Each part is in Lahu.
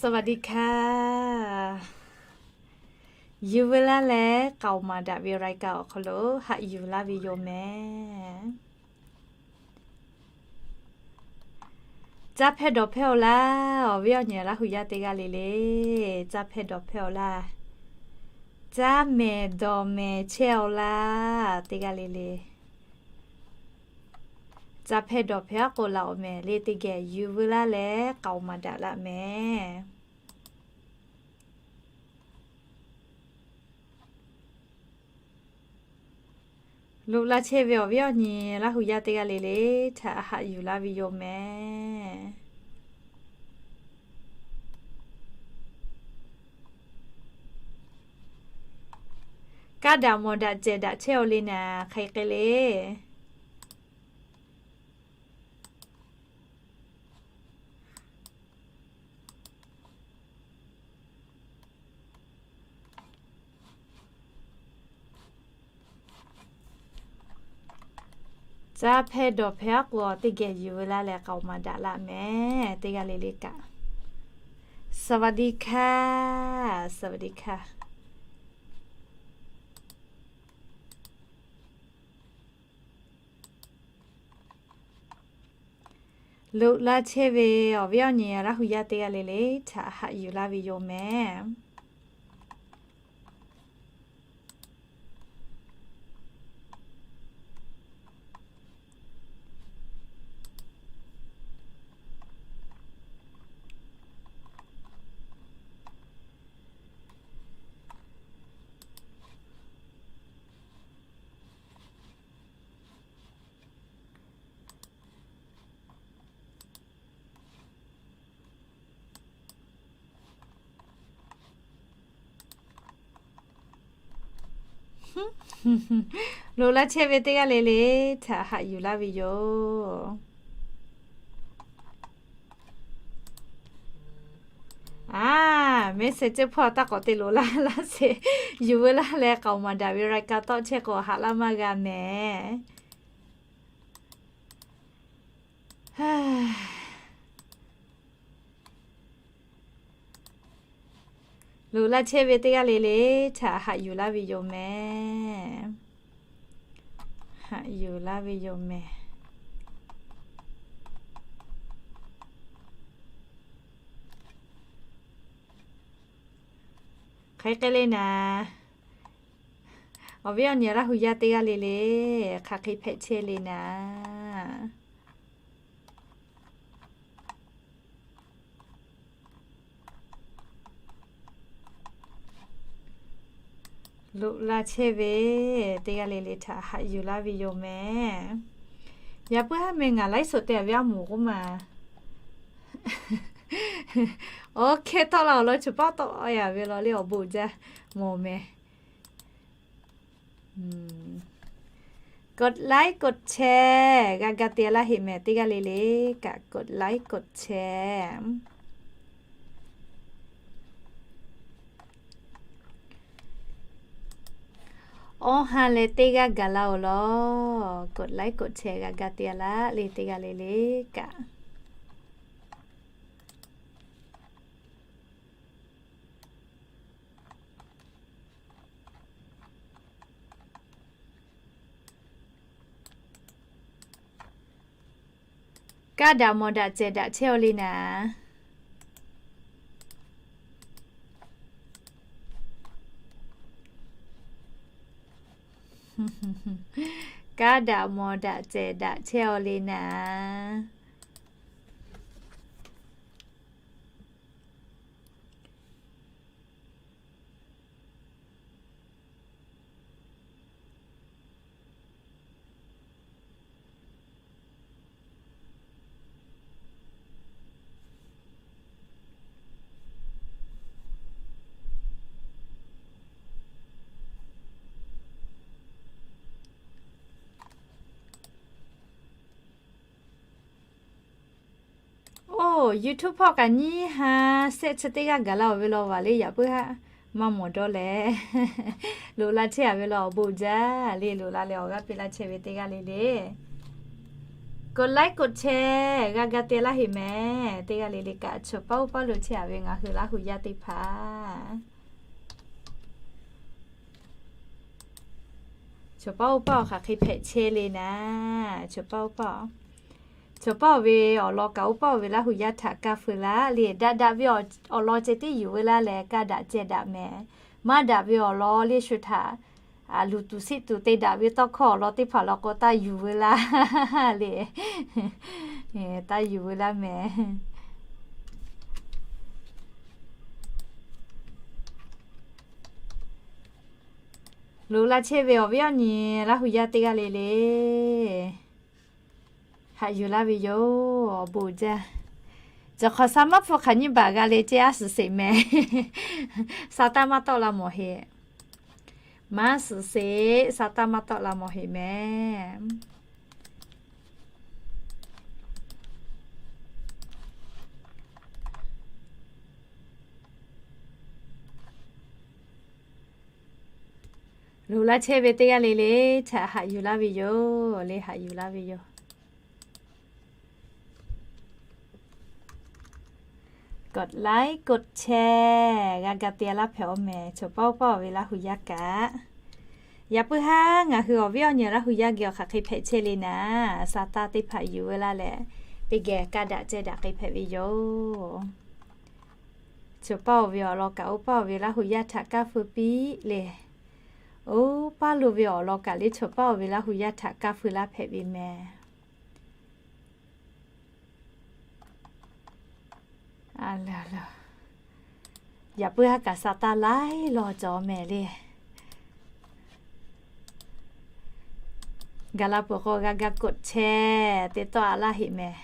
สวัสดีค่ะ Yuˬ veu laˇ leh k'aoˍ maˍ daꞈ ve รายการ awˬ hk'aw lo haꞈ yuˬ laˇ ve yoˬ mehˍ. Caˇ hpehˇ dawˬ hpehˇ-oˬ laˇ, awˬ viˉ awˬ nyi Laˇ hu yaˇ teˇ g'aˇ le le. Caˇ hpehˇ dawˬ hpehˇ-oˬ laˇ. Caˇ mehˍ dawˬ mehˍ chehˇ-oˬ laˇ, teˇ g'aˇ le le. Caˇ hpehˇ dawˬ hpehˇ aˉ k'o laˬ-oˬ mehˍ le, teˇ geh yuˬ veu laˇ leh k'aoˍ maˍ daꞈ laˇ mehˍ. Loꞈ la chehˇ ve awˬ viˉ awˬ nyi Laˇ hu yaˇ teˇ g'aˇ le le htaꞈ haꞈ yuˬ laˇ ve yoˬ mehˍ. Kaˇ daꞈ mawˬ daꞈ cehˬ daꞈ chehˇ-oˬ le naˍ, hk'aˬ hk'e le. Caˇ hpehˇ dawˬ hpehˇ aˉ k'o teˇ geh yuˬ veu laˇ leh k'aoˍ maˍ daꞈ laˇ mehˍ, teˇ g'aˇ le le kaꞈ. สวัสดีค่ะ สวัสดีค่ะ Loꞈ la chehˇ ve awˬ viˉ awˬ nyi Laˇ hu yaˇ teˇ g'aˇ le le htaꞈ haꞈ yuˬ laˇ ve yoˬ mehˍ. Loꞈ la chehˇ ve teˇ g'aˇ le le htaꞈ haꞈ yuˬ laˇ ve yoˬ. Aˬ, mehˉ sheh cehˇ hpawˇ taˇ k'awꞈ te loꞈ la laˇ sheˍ. Yuˬ veu laˇ leh k'aoˍ maˍ daꞈ ve รายการ tawˆ chehˇ k'o haꞈ laˇ maˇ g'a mehˍ. Loꞈ la chehˇ ve teˇ g'aˇ le le htaꞈ haꞈ yuˬ laˇ ve yoˬ mehˍ. Haꞈ yuˬ laˇ ve yoˬ mehˍ. Hk'aˬ hk'e le naˍ, awˬ viˉ awˬ nyi Laˇ hu yaˇ teˇ g'aˇ le le hk'aˬ hk'e hpehꞈ chehˇ le naˍ. Loꞈ la chehˇ ve teˇ g'aˇ le le htaꞈ haꞈ yuˬ laˇ ve yoˬ mehˍ. Yaꞈ puiˉ haˉ meh ngaˬ ไลฟ์สด te-a ve aˉ moˍ k'oˆ ma. Awˬ hkeh tawˆ la awˬ lawn chi paˆ tawˆ yaꞈ ve law le awˬ bon jaˇ mawˬ mehˍ. กดไลค์ กดแชร์ g'a ga te laˇ heˆ mehˍ, teˇ g'aˇ le le kaꞈ กดไลค์ กดแชร์. Awˇ ha leh teˇ g'aˇ gaˬ la awˬ lawn กดไลค์ กดแชร์ g'a ga te laˇ le, teˇ g'aˇ le le kaꞈ. Kaˇ daꞈ mawˬ daꞈ cehˬ daꞈ chehˇ-oˬ le naˍ. Kaˇ daꞈ mawˬ daꞈ cehˬ daꞈ chehˇ-oˬ le naˍ. Oˇ, YouTube hpawˇ kaꞈ nyiˇ ha sehˆ chi teˇ g'aˇ gaˬ la-oˬ ve law vaˬ le, yaꞈ puiˉ haˉ maˇ mawˬ dawˇ leh. Loꞈ la chehˇ-a ve law awˬ bon jaˇ le, loꞈ la leh awˬ g'aˇ piˇ laˇ chehˇ ve teˇ g'aˇ le le. กดไลค์ กดแชร์ g'a ga te laˇ heꞈ mehˍ. Teˇ g'aˇ le le kaꞈ chawˬ paˇ oˇ paˇ lo chehˇ a ve ngaˬ hui Laˇ hu yaˇ teˇ hpaˍ. Chawˬ paˇ oˇ paˇ awˬ hk'aˬ hk'e hpehꞈ chehˇ le naˍ. Chawˬ paˇ oˇ paˇ, chawˬ paˇ oˇ ve awˬ lawn kaꞈ oˇ paˇ oˇ ve Laˇ hu yaˇ htaꞈ kaˇ feu laˇ le. Daꞈ daꞈ ve awˬ lawn ceh tiˉ yuˬ veu laˇ leh kaˇ daꞈ ceh daꞈ mehˍ. Maˇ daꞈ ve awˬ lawn le shu htaꞈ luˬ tuˬ siˆ tuˬ te daꞈ ve tawˇ hkawˇ awˬ lawn teˇ hpaˍ law k'o taˇ yuˬ veu laˇ le. Taˇ yuˬ veu laˇ mehˍ. Loꞈ la chehˇ ve awˬ viˉ awˬ nyi Laˇ hu yaˇ teˇ g'aˇ le le, haꞈ yuˬ laˇ ve yoˬ. Awˬ bon uiˍ jaˇ. Cawˬ hk'awꞈ sha maˇ hpu hk'aˬ nyiˇ baˬ g'a le ceh aˉ suhˍ sheˍ mehˍ. Sha taˇ maˇ tawˆ la mawˬ heꞈ. Maˇ suhˍ sheˍ, sha taˇ maˇ tawˆ la mawˬ heꞈ mehˍ. Loꞈ la chehˇ ve teˇ g'aˇ le le htaꞈ haꞈ yuˬ laˇ ve yoˬ le, haꞈ yuˬ laˇ ve yoˬ. กดไลค์ กดแชร์ g'a ga te laˇ hpehꞈ oˬ mehˍ. Chawˬ paˇ oˇ paˇ oˬ ve Laˇ hu yaˇ kaꞈ, yaꞈ puiˉ haˉ ngaˬ hui awˬ viˉ awˬ nyi Laˇ hu yaˇ geh awˬ hk'aˬ hk'e hpehꞈ chehˇ le naˍ. Sha taˇ teˇ hpaˍ yuˬ veu laˇ leh, teˇ geh kaˇ daꞈ ceh daꞈ hk'e hpehꞈ ve yoˬ. Chawˬ paˇ oˇ ve awˬ lawn kaꞈ oˇ paˇ oˇ ve Laˇ hu yaˇ htaꞈ kaˇ feu piˇ le. Oˇ paˇ lo ve awˬ lawn kaꞈ le chawˬ paˇ oˇ ve Laˇ hu yaˇ htaꞈ kaˇ feu laˇ hpehꞈ ve mehˍ. Yaꞈ puiˉ haˉ kaꞈ sha taˇ laiˉ law cawˬ mehˍ le. Gaˬ la peuˬ k'o g'a ga กดแชร์ te tawˆ a laˇ heꞈ mehˍ.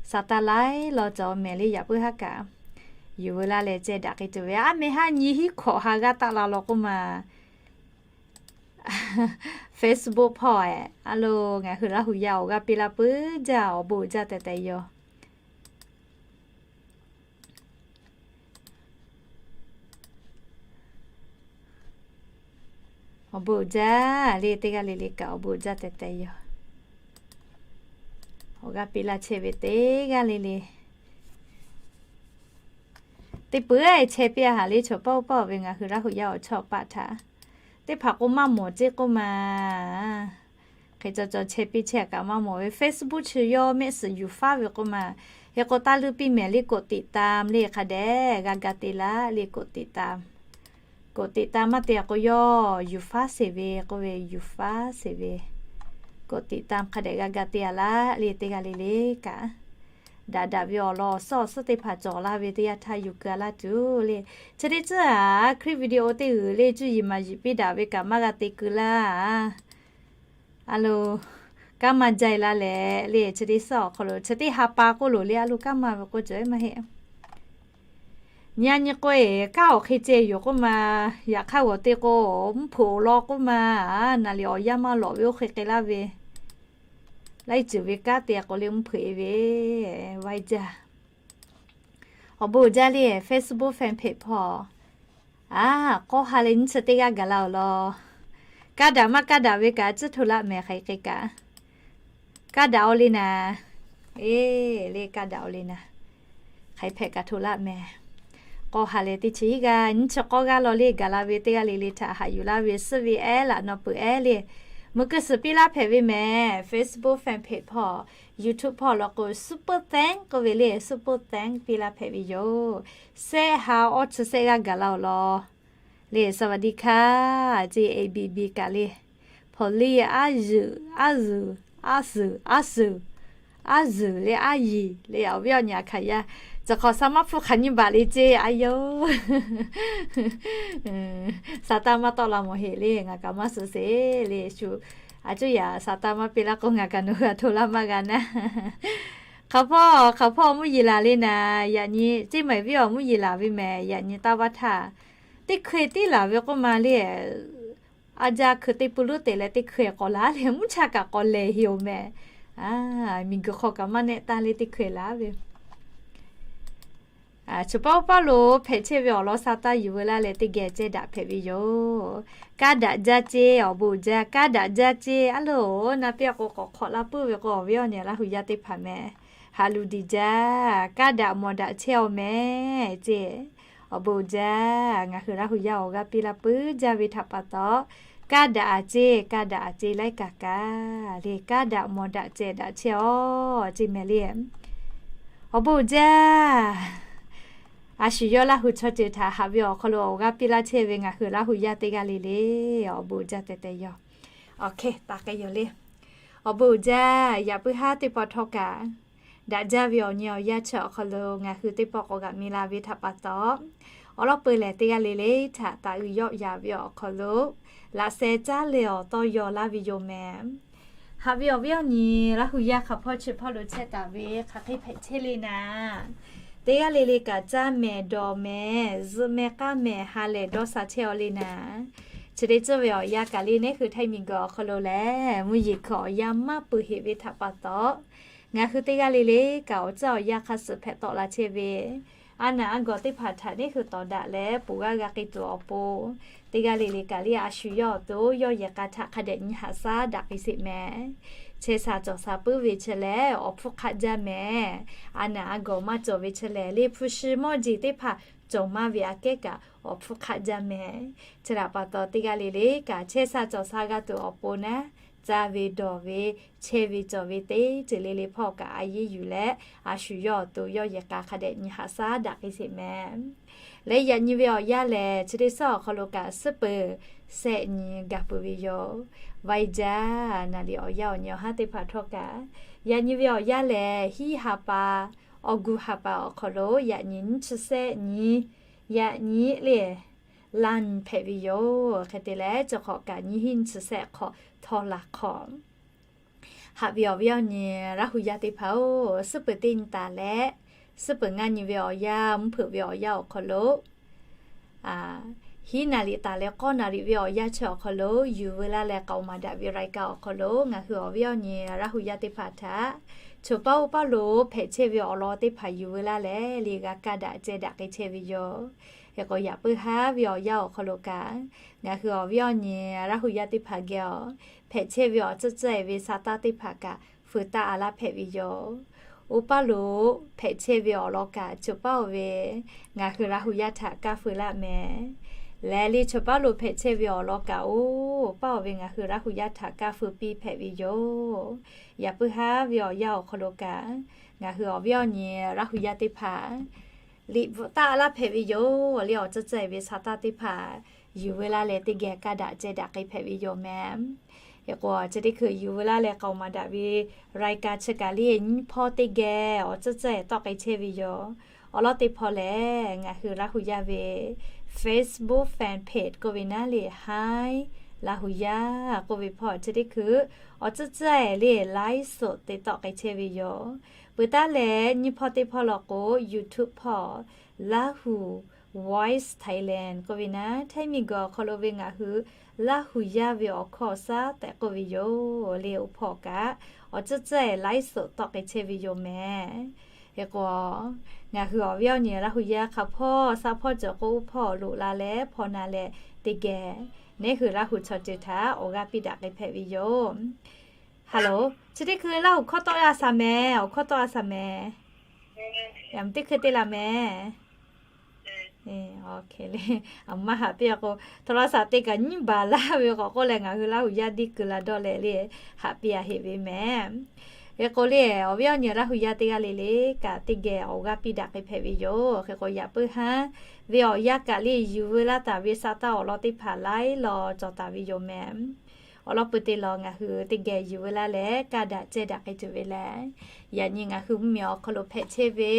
Sha taˇ laiˉ law cawˬ mehˍ le. Yaꞈ puiˉ haˉ kaꞈ yuˬ veu laˇ leh ceh daꞈ k'ai tuˬ ve. Aˉ meh haˉ nyi hiˉ hkawꞈ ha g'aˇ taˆ la law k'oˆ ma, Facebook hpawˇ-eh a lo ngaˬ hui Laˇ hu yaˇ awˬ g'aˇ piˇ laˇ puiˉ jaˇ. Awˬ bon uiˍ jaˇ tehꞈ tehꞈ yoˬ. Awˬ bon uiˍ jaˇ le. Teˇ g'aˇ le le kaꞈ awˬ bon uiˍ jaˇ tehꞈ tehꞈ yoˬ. Awˬ g'aˇ piˇ laˇ chehˇ ve teˇ g'aˇ le le, teˇ peuˬ chehˇ piˇ a haꞈ le. Chawˬ paˇ oˇ paˇ oˬ ve ngaˬ hui Laˇ hu yaˇ awˬ chawˇ paˆ htaꞈ teˇ hpaˍ k'o maˇ mawˬ ceˇ k'oˆ ma. Hk'e cawˬ cawˬ chehˇ piˇ chehˇ kaꞈ maˇ mawˬ ve. Facebook chi yawˇ mehˆ suhˍ yuˬ faˉ ve k'oˆ ma. Hk'e k'o taˇ leuˇ piˇ mehˍ le. กดติดตาม le hk'a dehꞈ g'a ga te laˇ le. กดติดตาม กดติดตาม maˇ te a k'o yawˇ yuˬ faˉ sheˍ ve k'oˆ ve, yuˬ faˉ sheˍ ve. กดติดตาม hk'a dehꞈ g'a ga te a laˇ le. Teˇ g'aˇ le le kaꞈ, daꞈ daꞈ ve awˬ lawn awˬ suhˉ awˬ suhˉ teˇ hpaˍ cawˬ laˇ ve teˇ yanˇ htaˇ yuˬ keu a laˇ tuˬ le. Chi teˇ tcuhˉ a hkriꞈ video teˇ g'uiˬ le cuˇ yiˍ maˍ yiˍ piˇ daꞈ ve kaꞈ maˇ g'a te keu laˇ. A lo, kanˉ maˇ jaiˇ la leh le. Chi teˇ suhˉ awˬ hk'aw lo chi teˇ ha pa k'oˆ loˬ le. A lo kanˉ maˇ ve k'oˆ cawˬ maˇ heˆ. Nyi a nyi k'o-e, kanˉ awˬ hk'e ceh yoˬ k'oˆ ma. Yaꞈ hk'aˇ g'awˬ te k'o, mvuhˇ hpeuꞈ awˬ lawn k'oˆ ma, naˍ liꞈ awˬ yanˇ maˇ lawꞈ ve oˇ hk'e k'ai laˇ ve. Laiˉ ceuˬ ve kanˉ te k'o le mvuhˇ hpeuꞈ e ve, vaiˇ jaˇ. Awˬ bon uiˍ jaˇ le. Facebook fan page hpawˇ, a, k'awˇ ha leh nyiˇ chi teˇ g'aˇ gaˬ la awˬ lawn, kaˇ daꞈ maˇ kaˇ daꞈ ve kaꞈ tcuhˉ hto laˇ mehˍ. Hk'aˬ hk'e kaꞈ kaˇ daꞈ-o le naˍ. E, le kaˇ daꞈ-o le naˍ. Hk'aˬ hpehꞈ kaꞈ hto laˇ mehˍ. K'awˇ ha leh teˇ chi hiˉ g'aˇ nyiˇ chi k'awˇ g'aˇ law le gaˬ la ve teˇ g'aˇ le le htaꞈ haꞈ yuˬ laˇ ve suhˆ ve ehˉ laꞈ naw peuˬ ehˉ le, meuꞈ keu suhˍ piˇ laˇ hpehꞈ ve mehˍ. Facebook fan page hpawˇ, YouTube hpawˇ law k'o super thanks k'oˆ ve le, super thanks piˇ laˇ hpehꞈ ve yoˬ. Sehˆ ha awˇ chi sehˆ g'aˇ gaˬ la awˬ lawn le, สวัสดีค่ะ ceˇ, A B B kaꞈ le, hpawnˬ le, aˉ zuhꞈ, aˉ zuhꞈ, aˉ suhˍ, aˉ suhˍ, aˉ zuhꞈ le, aˉ yiˍ le, awˬ viˉ awˬ nyi a hkaˍ yaˇ, cawˬ hk'awꞈ sha maˇ hpfuhˇ hk'aˬ nyiˇ baˬ le ceˇ a yoˬ. Sha taˇ maˇ tawˆ la mawˬ heꞈ le, ngaˬ kaꞈ maˇ suhˍ sheˍ le shu. A cuˇ yaꞈ sha taˇ maˇ piˇ laˇ k'o ngaˬ kaꞈ nawˬ hui a hto laˇ maˇ g'a naˉ. Hk'aˬ hpawˇ hk'aˬ hpawˇ mvuhˇ yeˬ laˬ le naˍ. Yaꞈ nyi ceˇ mehˍ viˉ awˬ mvuhˇ yeˬ laˬ ve mehˍ. Yaꞈ nyi taˇ vaˇ htaˇ teˇ hkui tiˉ laˬ ve k'oˆ ma le. A jaˇ hkui teˇ pui luˉ te leh teˇ hkui k'awꞈ laˬ le, mvuhˇ cha kaꞈ k'awꞈ lehˬ heꞈ-oˬ mehˍ. Miˬguiˬ hk'aw kaꞈ maˇ nehˆ taˇ le teˇ hkui laˬ ve. Choˬ paˉ oˇ paˉ lo hpehꞈ chehˇ ve awˬ lawn sa taˇ yuˬ veu laˇ leh teˇ geh ceh daꞈ hpehꞈ ve yoˬ. Kaˇ daꞈ jaˇ ceˇ, awˬ bon uiˍ jaˇ, kaˇ daꞈ jaˇ ceˇ. Aˉ lehˬ, oˬ, na piˇ a k'o k'awꞈ hk'awꞈ la puiˉ ve k'o, awˬ viˉ awˬ nyi Laˇ hu yaˇ teˇ hpaˍ meh, haꞈ luˬ diˬ jaˇ, kaˇ daꞈ mawˬ daꞈ chehˇ aˬ meh ceˇ. Awˬ bon uiˍ jaˇ, ngaˬ hui Laˇ hu yaˇ awˬ g'aˇ piˇ laˇ puiˉ jaˇ ve htaꞈ pa taw, kaˇ daꞈ aˬ ceˇ, kaˇ daꞈ aˬ ceˇ laiˉ kaꞈ kaꞈ le, kaˇ daꞈ mawˬ daꞈ ceh daꞈ chehˇ aˬ ceˇ meh le. Awˬ bon uiˍ jaˇ, a shu yawˇ Laˇ hu chaw ceuˬ htaꞈ haꞈ ve awˬ hk'aw lo awˬ g'aˇ piˇ laˇ chehˇ ve ngaˬ hui Laˇ hu yaˇ teˇ g'aˇ le le, awˬ bon uiˍ jaˇ tehꞈ tehꞈ yoˬ. Awˬ hk'e taˍ k'ai yoˬ le. Awˬ bon uiˍ jaˇ, yaꞈ puiˉ haˉ teˇ pawˆ htawˇ kaꞈ, daꞈ jaˇ ve awˬ nyi awˬ yanˇ chi awˬ hk'aw lo ngaˬ hui teˇ pawˆ k'awꞈ g'aꞈ mi la ve htaꞈ pa taw, awˬ lawn peu lehˬ teˇ g'aˇ le le htaꞈ taˍ uiˍ yawˆ yaˍ ve awˬ hk'aw lo, laꞈ sheh caˉ leh awˬ tawˇ yaw laˇ ve yoˬ meh. Haꞈ ve awˬ viˉ awˬ nyi Laˇ hu yaˇ hk'a hpawˇ chi hpawˇ lo chehˇ taˍ ve hk'aˬ hk'e hpehꞈ chehˇ le naˍ, teˇ g'aˇ le le kaꞈ caˇ mehˍ dawˬ mehˍ zuhꞈ mehˍ k'aˇ mehˍ ha lehˬ dawˇ sha chehˇ aw le naˍ. Chi teˇ ceuˬ ve awˬ yanˇ kaꞈ le neˉ hui htaiˇ miˬ guiˬ awˬ hk'aw lo lehˬ, mvuhˇ yeˬ hkui awˬ yanˇ maˇ peuˬ heꞈ ve htaꞈ pa taw, ngaˬ hui teˇ g'aˇ le le kaꞈ awˬ caˇ awˬ yanˇ hk'a suhˍ hpehꞈ tawˆ la chehˇ ve, a naˬ a gawˬ teˇ hpaˍ htaꞈ neˉ hui tawˍ daꞈ leh ponˬ g'aˇ g'a k'ai tuˬ awˬ pon, teˇ g'aˇ le le kaꞈ le a shu yawˇ awˬ to yawˇ yehˬ k'a htaꞈ hk'a dehꞈ nyi haꞈ shaˉ daꞈ k'ai sheˍ meh. Chehˇ sha cawˬ sha puiˉ ve chi lehˬ, awˬ hpfuhˇ hk'aˆ jaˇ meh. A naˬ a gawˬ maˇ cawˬ ve chi lehˬ, le hpu shi mawˇ jeˬ teˇ hpaˍ cawˬ maˇ ve aꞈ kehˉ kaꞈ awˬ hpfuhˇ hk'aˆ jaˇ meh. Chi htaꞈ pa taw, teˇ g'aˇ le le kaꞈ chehˇ sha cawˬ sha g'a tuˬ awˬ pon naˉ, caˇ ve dawˬ ve, chehˇ ve cawˬ ve teˇ ceuˬ le le hpawˇ kaꞈ a yeˇ yuˬ leh, a shu yawˇ awˬ to yawˇ yehˬ k'a hk'a dehꞈ nyi haꞈ shaˉ daꞈ k'ai sheˍ meh. Leh yaꞈ nyi ve awˬ yanˇ lehˬ, chi teˇ shaˉ awˬ hk'aw lo kaꞈ suhˉ peuˬ shehˆ nyi gaˬ peuˬ ve yoˬ. Vaiˇ jaˇ naˍ riˍ awˬ yanˇ awˬ nyi awˬ haˉ teˇ hpaˍ htawˇ kaꞈ, yaꞈ nyi ve awˬ yanˇ lehˬ, hiˉ ha pa, awˬ gu ha pa awˬ hk'aw lo yaꞈ nyi nyiˇ chi shehˆ nyi, yaꞈ nyi le, laˇ nyi hpehꞈ ve yoˬ. Hk'e te leh, chi hk'awꞈ kaꞈ nyiˇ hinˉ nyiˇ chi shehˆ hk'awꞈ htawˇ laˬ hk'awꞈ Haꞈ ve awˬ viˉ awˬ nyi Laˇ hu yaˇ teˇ hpaˍ-oˬ, suhˉ peuˬ teˇ nyi taˍ leh, suhˉ peuˬ ngaˇ nyi ve awˬ yanˇ, mvuhˇ hpeuꞈ ve awˬ yanˇ awˬ hk'aw lo, hiˉ naˍ riˍ taˍ leh k'awˇ naˍ riˍ ve awˬ yanˇ chi awˬ hk'aw lo yuˬ veu laˇ leh k'aoˍ maˍ daꞈ ve รายการ awˬ hk'aw lo ngaˬ hui awˬ viˉ awˬ nyi Laˇ hu yaˇ teˇ hpaˍ htaꞈ choˬ paˉ oˇ paˉ lo hpehꞈ chehˇ ve awˬ lawn teˇ hpaˍ yuˬ veu laˇ leh, le g'a kaˇ daꞈ ceh daꞈ k'ai chehˇ ve yoˬ. Hk'e k'o, yaꞈ puiˉ haˉ ve awˬ yanˇ awˬ hk'aw lo kaꞈ, ngaˬ hui awˬ viˉ awˬ nyi Laˇ hu yaˇ teˇ hpaˍ geh awˬ hpehꞈ chehˇ ve awˬ tcuhˇ tcuhˇ-e ve sa taˇ teˇ hpaˍ kaꞈ feu taˇ a laˇ hpehꞈ ve yoˬ. Oˇ paˇ lo hpehꞈ chehˇ ve awˬ lawn kaꞈ choˬ paˉ-oˬ ve, ngaˬ hui Laˇ hu yaˇ htaꞈ kaˇ feu laˇ meh. Leh le choˬ paˉ lo hpehꞈ chehˇ ve awˬ lawn kaꞈ oˇ paˇ-oˬ ve ngaˬ hui Laˇ hu yaˇ htaꞈ kaˇ feu piˇ hpehꞈ ve yoˬ. Yaꞈ puiˉ haˉ ve awˬ yanˇ awˬ hk'aw lo kaꞈ, ngaˬ hui awˬ viˉ awˬ nyi Laˇ hu yaˇ teˇ hpaˍ liꞈ bvuhꞈ taˇ a laˇ hpehꞈ ve yoˬ. Le awˬ tcuhˇ tcuhˇ-e ve sa taˇ teˇ hpaˍ yuˬ veu laˇ leh teˇ geh kaˇ daꞈ ceh daꞈ k'ai hpehꞈ ve yoˬ meh. Hk'e k'o, chi teˇ hkui yuˬ veu laˇ leh k'aoˍ maˍ daꞈ ve รายการ chi kaꞈ le nyiˇ hpawˇ teˇ geh awˬ tcuhˇ tcuhˇ-e tawˆ k'ai chehˇ ve yoˬ. Awˬ lawn teˇ hpawˇ lehˬ, ngaˬ hui Laˇ hu yaˇ ve Facebook fan page k'oˆ ve naˉ le, Hi Laˇ hu yaˇ k'oˆ ve hpawˇ chi teˇ hkui awˬ tcuhˇ tcuhˇ-e le ไลฟ์สด te tawˆ k'ai chehˇ ve yoˬ. Peuˬ taˉ leh nyiˇ hpawˇ teˇ hpawˇ law k'o, YouTube hpawˇ Lahu Voice Thailand k'oˆ ve naˉ, htaiˇ miˬ guiˬ awˬ hk'aw lo ve ngaˬ hui Laˇ hu yaˇ ve awˬ hkawˇ awˬ shaˉ tehꞈ k'oˆ ve yoˬ. Le oˇ hpawˇ kaꞈ awˬ tcuhˇ tcuhˇ-e ไลฟ์สด tawˆ k'ai chehˇ ve yoˬ meh. Hk'e k'o, ngaˬ hui awˬ viˉ awˬ nyi Laˇ hu yaˇ hk'a hpawˇ shaˉ hpawˇ cawˬ k'o, oˇ hpawˇ loꞈ la leh hpaw na leh teˇ geh neˉ hui Laˇ hu chaw ceuˬ htaꞈ awˬ g'aˇ piˇ daꞈ k'ai hpehꞈ ve yoˬ. Hello, chi teˇ hkui Laˇ hu hkawˇ tawˆ a shaˍ meh, awˬ hkawˇ tawˆ a shaˍ meh. Yaꞈ mvuh teˇ hkui te laˬ meh. Aˬ, maˇ haꞈ piˇ a k'o, โทรศัพท์ te kaꞈ nyiˇ baˬ laˇ ve k'awꞈ k'oˆ leh ngaˬ hui Laˇ hu yaˇ diˇ keu la dawˇ leh le, haꞈ piˇ a heꞈ ve meh. Hk'e k'o le, awˬ viˉ awˬ nyi Laˇ hu yaˇ teˇ g'aˇ le le kaꞈ teˇ geh awˬ g'aˇ piˇ daꞈ k'ai hpehꞈ ve yoˬ. Hk'e k'o, yaꞈ puiˉ haˉ ve awˬ yanˇ kaꞈ le yuˬ veu laˇ taˍ ve sa taˇ awˬ lawn teˇ hpaˍ laiˉ law cawˬ taˍ ve yoˬ meh. Awˬ lawn pui te law ngaˬ hui teˇ geh yuˬ veu laˇ leh kaˇ daꞈ ceh daꞈ k'ai tuˬ ve leh, yaꞈ nyi ngaˬ hui mvuhˇmiˬ awˬ hk'aw lo hpehꞈ chehˇ ve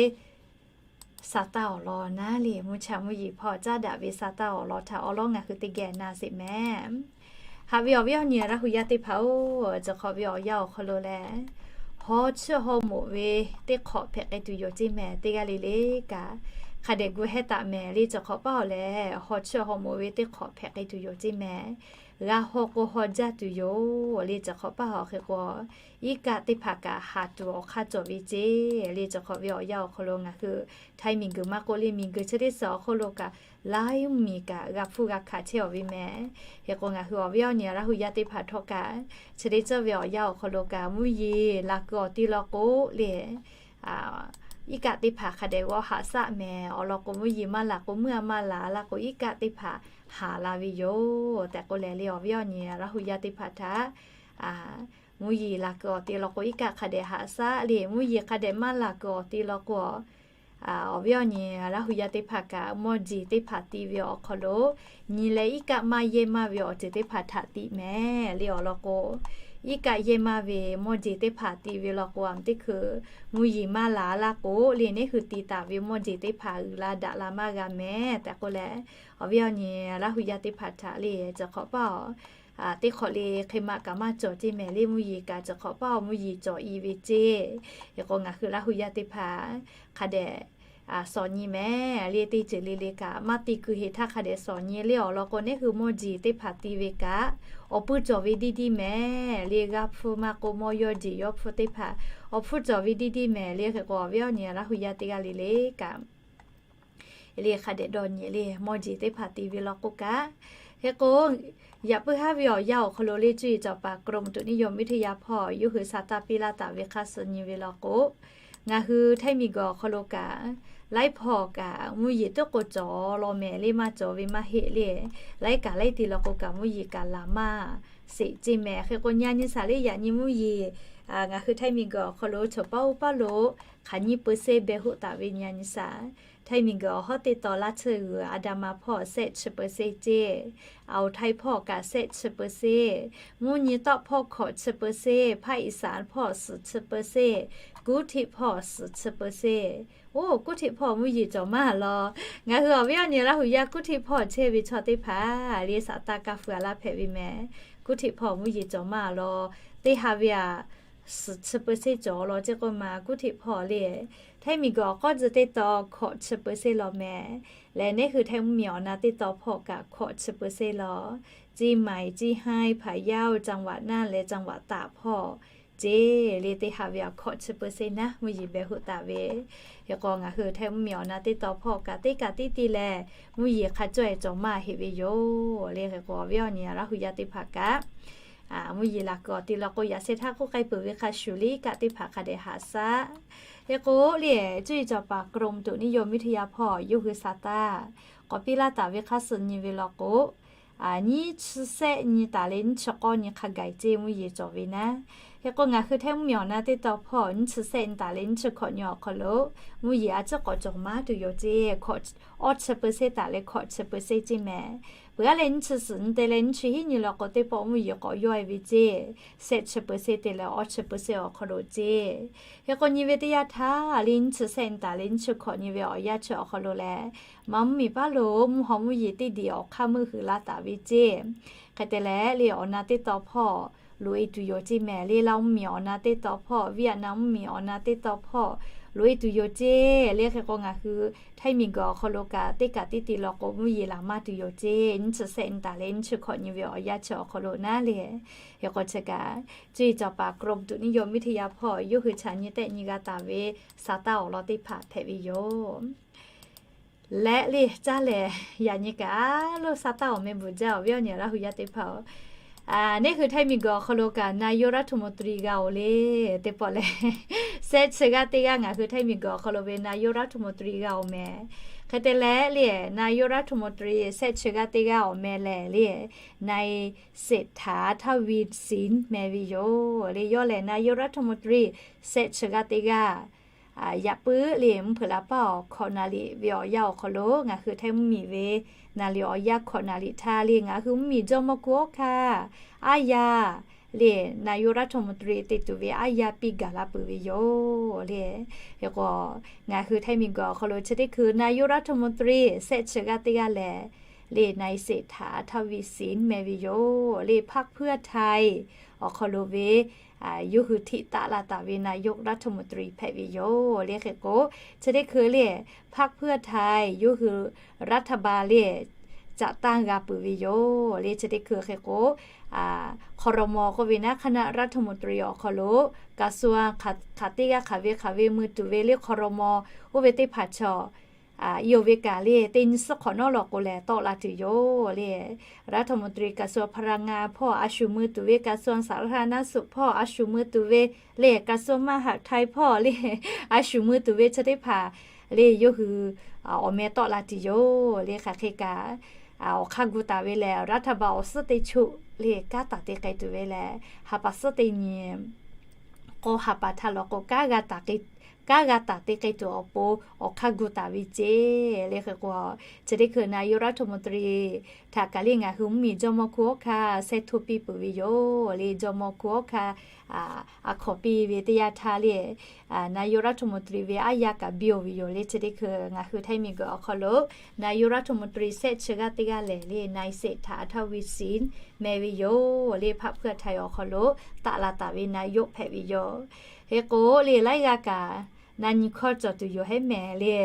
sa taˇ awˬ lawn naˉ le, mvuhˇ cha mvuhˇ yeˬ hpawˇ caˉ daꞈ ve sa taˇ awˬ lawn htaꞈ awˬ lawn ngaˬ hui teˇ geh na sheˍ meh. Haꞈ ve awˬ viˉ awˬ nyi Laˇ hu yaˇ teˇ hpaˍ-oˬ, cawˬ hk'awꞈ ve awˬ yanˇ awˬ hk'aw lo lehˬ, haw chiˇ haw moꞈ ve teˇ hk'awꞈ hpehꞈ k'ai tuˬ yoˬ ceˇ meh. Teˇ g'aˇ le le kaꞈ hk'a dehꞈ gu hehˉ taˍ meh le, cawˬ hk'awꞈ paˇ-oˬ lehˬ, haw chiˇ haw moꞈ ve teˇ hk'awꞈ hpehꞈ k'ai tuˬ yoˬ ceˇ meh. g'a haw k'o haw jaˇ tuˬ yoˬ le. Chi hk'awꞈ paˇ awˬ hk'e k'o, iˉ kaˆ teˇ hpaˍ kaꞈ haˍ tuˬ awˬ hk'aˇ cawˬ ve ceˇ le. Chi hk'awꞈ ve awˬ yanˇ awˬ hk'aw lo ngaˬ hui htaiˍ miˬguiˬ maˇ k'oˆ le, miˬguiˬ chi teˇ suhˍ awˬ hk'aw lo kaꞈ laiˉ mvuhˇmiˬ kaꞈ g'a hpfuhˇ g'a hkanˍ chehˇ-aˬ ve mehˍ. Hk'e k'o ngaˬ hui awˬ viˉ awˬ nyi Laˇ hu yaˇ teˇ hpaˍ htawˇ kaꞈ, chi teˇ ceuˬ ve awˬ yanˇ awˬ hk'aw lo kaꞈ mvuhˇ yeˬ laˬ kuiˬ awˬ ti law k'o le, iˉ kaˆ teˇ hpaˍ hk'a dehꞈ g'awˇ haꞈ shaˆ mehˍ. Awˬ lawn k'o mvuhˇ yeˬ maˇ laˬ k'o, meuˇ a maˇ laˬ laˇ k'o, iˉ kaˆ teˇ hpaˍ haˍ la ve yoˬ tehꞈ k'oˆ leh le, awˬ viˉ awˬ nyi Laˇ hu yaˇ teˇ hpaˍ htaꞈ mvuhˇ yeˬ laˬ kuiˬ awˬ ti law k'o, iˉ kaˆ hk'a dehꞈ haꞈ shaˆ le. Mvuhˇ yeˬ hk'a dehꞈ maˇ laˬ kuiˬ awˬ ti law k'o, awˬ viˉ awˬ nyi Laˇ hu yaˇ teˇ hpaˍ kaꞈ mawˇ jeˬ teˇ hpaˍ ti ve awˬ hk'aw lo nyi leh, iˉ kaˆ maˇ yehˇ maˇ ve awˬ ceuˬ teˇ hpaˍ htaꞈ tiꞈ mehˍ le. Awˬ lawn k'o, iˉ kaˆ yehˇ maˇ ve mawˇ jeˬ teˇ hpaˍ ti ve law k'o, aˬ meuꞈ teˇ hkui mvuhˇ yeˬ maˇ laˬ laˇ k'o le, neˇ hui ti taˍ ve mawˇ jeˬ teˇ hpaˍ uiˍ la daꞈ la maˇ g'a mehˍ tehꞈ k'oˆ leh, awˬ viˉ awˬ nyi Laˇ hu yaˇ teˇ hpaˍ htaꞈ le, chi hk'awꞈ paˇ teˇ hk'awꞈ le hk'e ma kaꞈ maˇ cawˬ ceˇ mehˍ le. Mvuhˇ yeˬ kaꞈ chi hk'awꞈ paˇ mvuhˇ yeˬ cawˬ i ve ceˇ. Hk'e k'o ngaˬ hui Laˇ hu yaˇ teˇ hpaˍ hk'a dehꞈ shawˍ nyi mehˍ le. Teˇ ceuˬ le le kaꞈ maˇ te kuiˬ heˍ htaˇ hk'a dehꞈ shawˍ nyi le. Awˬ lawn k'o, neˇ hui mawˇ jeˬ teˇ hpaˍ ti ve kaꞈ awˬ puiˇ cawˬ ve diˇ diˇ mehˍ le. G'aˇ hpfuhˇ maˇ k'oˆ, mawˇ yawˇ jeˬ yawˇ hpfuhˇ teˇ hpaˍ awˬ hpfuhˇ cawˬ ve diˇ diˇ mehˍ le. Hk'e k'o awˬ viˉ awˬ nyi Laˇ hu yaˇ teˇ g'aˇ le le kaꞈ le hk'a dehꞈ dawˇ nyi le, mawˇ jeˬ teˇ hpaˍ ti ve law k'o kaꞈ. Hk'e k'o, yaꞈ puiˉ haˉ ve awˬ yanˇ awˬ hk'aw lo le, cuˇ yiˍ cawˬ paˍ กรมอุตุนิยมวิทยา hpawˇ yawˇ hui sa taˇ piˇ laˇ taˍ ve hk'a suh nyi ve law k'o, ngaˬ hui htaiˇ miˬguiˬ awˬ hk'aw lo kaꞈ laiˉ hpawˇ kaꞈ mvuhˇ yeˬ tuˉ k'o cawˬ law mehˍ le. Maˇ cawˬ ve maˇ heˆ le. Laiˉ kaꞈ laiˉ ti law k'o kaꞈ mvuhˇ yeˬ kaꞈ laˬ maˇ sheˍ ceˇ mehˍ. Hk'e k'o nyi a nyi shaˍ le, yaꞈ nyi mvuhˇ yeˬ ngaˬ hui htaiˇ miˬguiˬ awˬ hk'aw lo chaw paˇ oˇ paˇ lo hk'aˬ nyiˇ เปอร์เซ็นต์ beh hoˆ taˍ ve nyi a nyi shaˍ. Htaiˇ miˬguiˬ awˬ hawˉ teˇ taw laˇ tsuhˇ g'uiˬ Adama hpawˇ shehˆ chi เปอร์เซ็นต์ ceˇ. Awˬ Htaiˇ hpawˇ kaꞈ shehˆ chi เปอร์เซ็นต์, mvuhˇ nyi tawˆ hpawˇ hkawꞈ chi เปอร์เซ็นต์, ภาคอีสาน hpawˇ suhˍ chi เปอร์เซ็นต์, Kuˉ Htiˆ hpawˇ suhˍ chi เปอร์เซ็นต์. Oˇ, Kuˉ Htiˆ hpawˇ mvuhˇ yeˬ cawˬ maˇ law. Ngaˬ hui awˬ viˉ awˬ nyi Laˇ hu yaˇ Kuˉ Htiˆ hpawˇ chehˇ ve chaw teˇ hpaˍ le, saˍ taˇ kaˇ fu a laˇ hpehꞈ ve mehˍ. Kuˉ Htiˆ hpawˇ mvuhˇ yeˬ cawˬ maˇ law. Teˇ ha ve a suhˍ chi เปอร์เซ็นต์ cawˬ law ceˇ k'oˆ ma. Kuˉ Htiˆ hpawˇ le, htaiˇ miˬguiˬ awˬ k'awˇ tcuh teˇ taw hkawꞈ chi เปอร์เซ็นต์ law mehˍ. Leh neˇ hui htaiˇ mvuhˇmiˬ awˬ na teˇ taw hpawˇ kaꞈ hkawꞈ chi เปอร์เซ็นต์ law. เชียงใหม่, เชียงราย, พะเยา, จังหวัดน่าน leh จังหวัดตาก hpawˇ ceˇ le, teˇ ha ve a hkawꞈ chi เปอร์เซ็นต์ naˉ mvuhˇ yeˬ beh hoˆ taˍ ve. Hk'e k'o ngaˬ hui htaiˇ mvuhˇmiˬ awˬ na teˇ taw hpawˇ kaꞈ teˇ kaꞈ tiˉ ti lehˬ, mvuhˇ yeˬ hk'a cawˇ e cawˬ maˇ heˆ ve yoˬ le. Hk'e k'o awˬ viˉ awˬ nyi Laˇ hu yaˇ teˇ hpaˍ kaꞈ mvuhˇ yeˬ laˬ kuiˬ awˬ ti law k'o, yaꞈ sheh htaˇ k'oˆ k'ai peuˬ ve hk'a shuˍ le, iˉ kaˆ teˇ hpaˍ hk'a dehꞈ haꞈ shaˆ. Hk'e k'o le, cuˇ yiˍ cawˬ paˍ กรมอุตุนิยมวิทยา hpawˇ yawˇ hui saˍ taˇ k'awꞈ piˇ laˇ taˍ ve hk'a suh nyi ve law k'o, nyiˇ chi sehˆ nyi taˍ leh nyiˇ chi k'awˇ nyi hk'a gaˬ ceˇ mvuhˇ yeˬ cawˬ ve naˉ. Hk'e k'o ngaˬ hui htaiˇ mvuhˇmiˬ awˬ na teˇ taw hpawˇ nyiˇ chi sehˆ nyi taˍ leh nyiˇ chi hkawꞈ nyi awˬ hk'aw lo mvuhˇ yeˬ a ciˉ k'awꞈ cawˬ maˇ tuˬ yoˬ ceˇ. Awˇ chi เปอร์เซ็นต์ taˍ leh hkawꞈ chi เปอร์เซ็นต์ ceˇ mehˍ. Peuˬ aˉ leh nyiˇ chi suhˍ nyi te leh nyiˇ chi hiˉ nyi law k'o, teˇ pawˆ mvuhˇ yeˬ k'awꞈ yawˇ e ve ceˇ. Sehˆ chi เปอร์เซ็นต์ te leh awˇ chi เปอร์เซ็นต์ awˬ hk'aw lo ceˇ. Hk'e k'o nyi ve teˇ yanˇ htaˇ le, nyiˇ chi sehˆ nyi taˍ leh nyiˇ chi hkawꞈ nyi ve awˬ yanˇ chi awˬ hk'aw lo leh, maˇ mvuhˇmiˬ paˉ lo mvuhˇ haw mvuhˇ yeˬ teˇ diˬ awˬ hk'aˇ meuˇ hui laˇ taˍ ve ceˇ. Hk'e te leh le, awˬ na teˇ taw hpawˇ loꞈ e tuˬ yoˬ ceˇ mehˍ le. Laˇ mvuhˇmiˬ awˬ na teˇ taw hpawˇ, Vietnam mvuhˇmiˬ awˬ na teˇ taw hpawˇ loꞈ e tuˬ yoˬ ceˇ le. Hk'e k'o ngaˬ hui htaiˇ miˬguiˬ awˬ hk'aw lo kaꞈ teˇ kaꞈ tiˉ ti law k'o, mvuhˇ yeˬ laˬ maˇ tuˬ yoˬ ceˇ. Nyiˇ chi sehˆ nyi taˍ leh nyiˇ chi hkawꞈ nyi ve awˬ yanˇ chi awˬ hk'aw lo naˉ le. Hk'e k'o chi kaꞈ, cuˇ yiˍ cawˬ paˍ กรมอุตุนิยมวิทยา hpawˇ yawˇ hui chaꞈ nyi tehˆ nyi g'a taˍ ve saˍ taˇ awˬ lawn teˇ hpaˍ hpehꞈ ve yoˬ. Leh le caˇ lehˬ, yaꞈ nyi kaꞈ lo saˍ taˇ awˬ meh bvuhꞈ jaˇ, awˬ viˉ awˬ nyi Laˇ hu yaˇ teˇ hpaˍ-oˬ, neˇ hui htaiˇ miˬguiˬ awˬ hk'aw lo kaꞈ นายกรัฐมนตรี g'a-oˬ le. Teˇ pawˆ lehˬ, sehˆ chi g'aˇ teˇ g'aˇ ngaˬ hui htaiˇ miˬguiˬ awˬ hk'aw lo ve นายกรัฐมนตรี g'a-oˬ mehˍ. Hk'e te leh le, นายกรัฐมนตรี sehˆ chi g'aˇ teˇ g'aˇ awˬ meh lehˬ le, นายเศรษฐา ทวีสิน meh ve yoˬ le. Yawˇ lehˬ นายกรัฐมนตรี sehˆ chi g'aˇ teˇ g'aˇ yaꞈ puiˉ le, mvuhˇ hpeuꞈ laˬ paˇ awˬ hkawꞈ naˍ riˍ ve awˬ yanˇ awˬ hk'aw lo ngaˬ hui htaiˇ mvuhˇmiˬ ve naˍ riˍ awˬ yanˇ hkawꞈ naˍ riˍ htaˇ le, ngaˬ hui mvuhˇmiˬ jawˇmawˇ kuˬ awˉ hkanˇ aˉ yaˇ le, นายกรัฐมนตรี te tuˬ ve aˉ yaˇ piˇ gaˬ la peuˬ ve yoˬ le. Hk'e k'o, ngaˬ hui htaiˇ miˬguiˬ awˬ hk'aw lo chi teˇ hkui นายกรัฐมนตรี sehˆ chi g'aˇ teˇ g'aˇ lehˬ le, นายเศรษฐา ทวีสิน meh ve yoˬ le. พรรคเพื่อไทย awˬ hk'aw lo ve yawˇ hui hteꞈ taˆ la taˍ ve นายกรัฐมนตรี hpehꞈ ve yoˬ le. Hk'e k'o, chi teˇ hkui le, พรรคเพื่อไทย yawˇ hui รัฐบาล le, caꞈ tanˇ g'a peuˬ ve yoˬ le. Chi teˇ hkui hk'e k'o, ครม. k'oˆ ve naˉ คณะรัฐมนตรี awˬ hk'aw lo กระทรวง hk'aˬ teˇ g'aˇ hk'aˬ ve hk'aˬ ve mui tuˬ ve le ครม. oˇ ve teˇ hpaˍ chaw i oˬ ve kaꞈ le teˇ nyi suhˉ hk'awꞈ nawˉ law k'o lehˬ tawˆ la tuˬ yoˬ le. รัฐมนตรีกระทรวงพลังงาน hpawˇ a shu mui tuˬ ve กระทรวงสาธารณสุข hpawˇ a shu mui tuˬ ve le กระทรวงมหาดไทย hpawˇ le a shu mui tuˬ ve chi teˇ hpaˍ le yawˇ hui awˬ meh tawˆ la tuˬ yoˬ le. Hk'aˬ hk'e kaꞈ awˬ hk'aˇ gu taˍ ve lehˬ, รัฐบาล awˬ suhˉ teˇ choˆ le kanˉ taˍ te k'ai tuˬ ve lehˬ, ha pa suhˉ teˇ nyi k'o ha pa htaˇ law k'o kanˉ g'a taˍ kanˉ g'a taˍ te k'ai tuˬ awˬ pon awˬ hk'aˇ gu taˍ ve ceˇ le. Hk'e k'o, chi teˇ hkui นายกรัฐมนตรี htaꞈ kaꞈ le ngaˬ hui mvuhˇmiˬ jawˇmawˇ hkunˉ hawˉ hkanˇ sehˉ htoˇ piˇ peuˬ ve yoˬ le. Jawˇmawˇ hkunˉ hawˉ hkanˇ a hkawˍ piˇ ve teˇ yanˇ htaˇ le นายกรัฐมนตรี ve aˉ yaˇ kaꞈ biˇ oˬ ve yoˬ le. Chi teˇ hkui ngaˬ hui Htaiˇ miˬguiˬ awˬ hk'aw lo นายกรัฐมนตรี sehˆ chi g'aˇ teˇ g'aˇ lehˬ le นายเศรษฐา ทวีสิน meh ve yoˬ le. พรรคเพื่อไทย awˬ hk'aw lo taˆ la taˍ ve นายก hpehꞈ ve yoˬ. Hk'e k'o le laiˉ g'aˇ kaꞈ na nyi hkawˇ cawˬ tuˬ yoˬ hehˉ mehˍ le.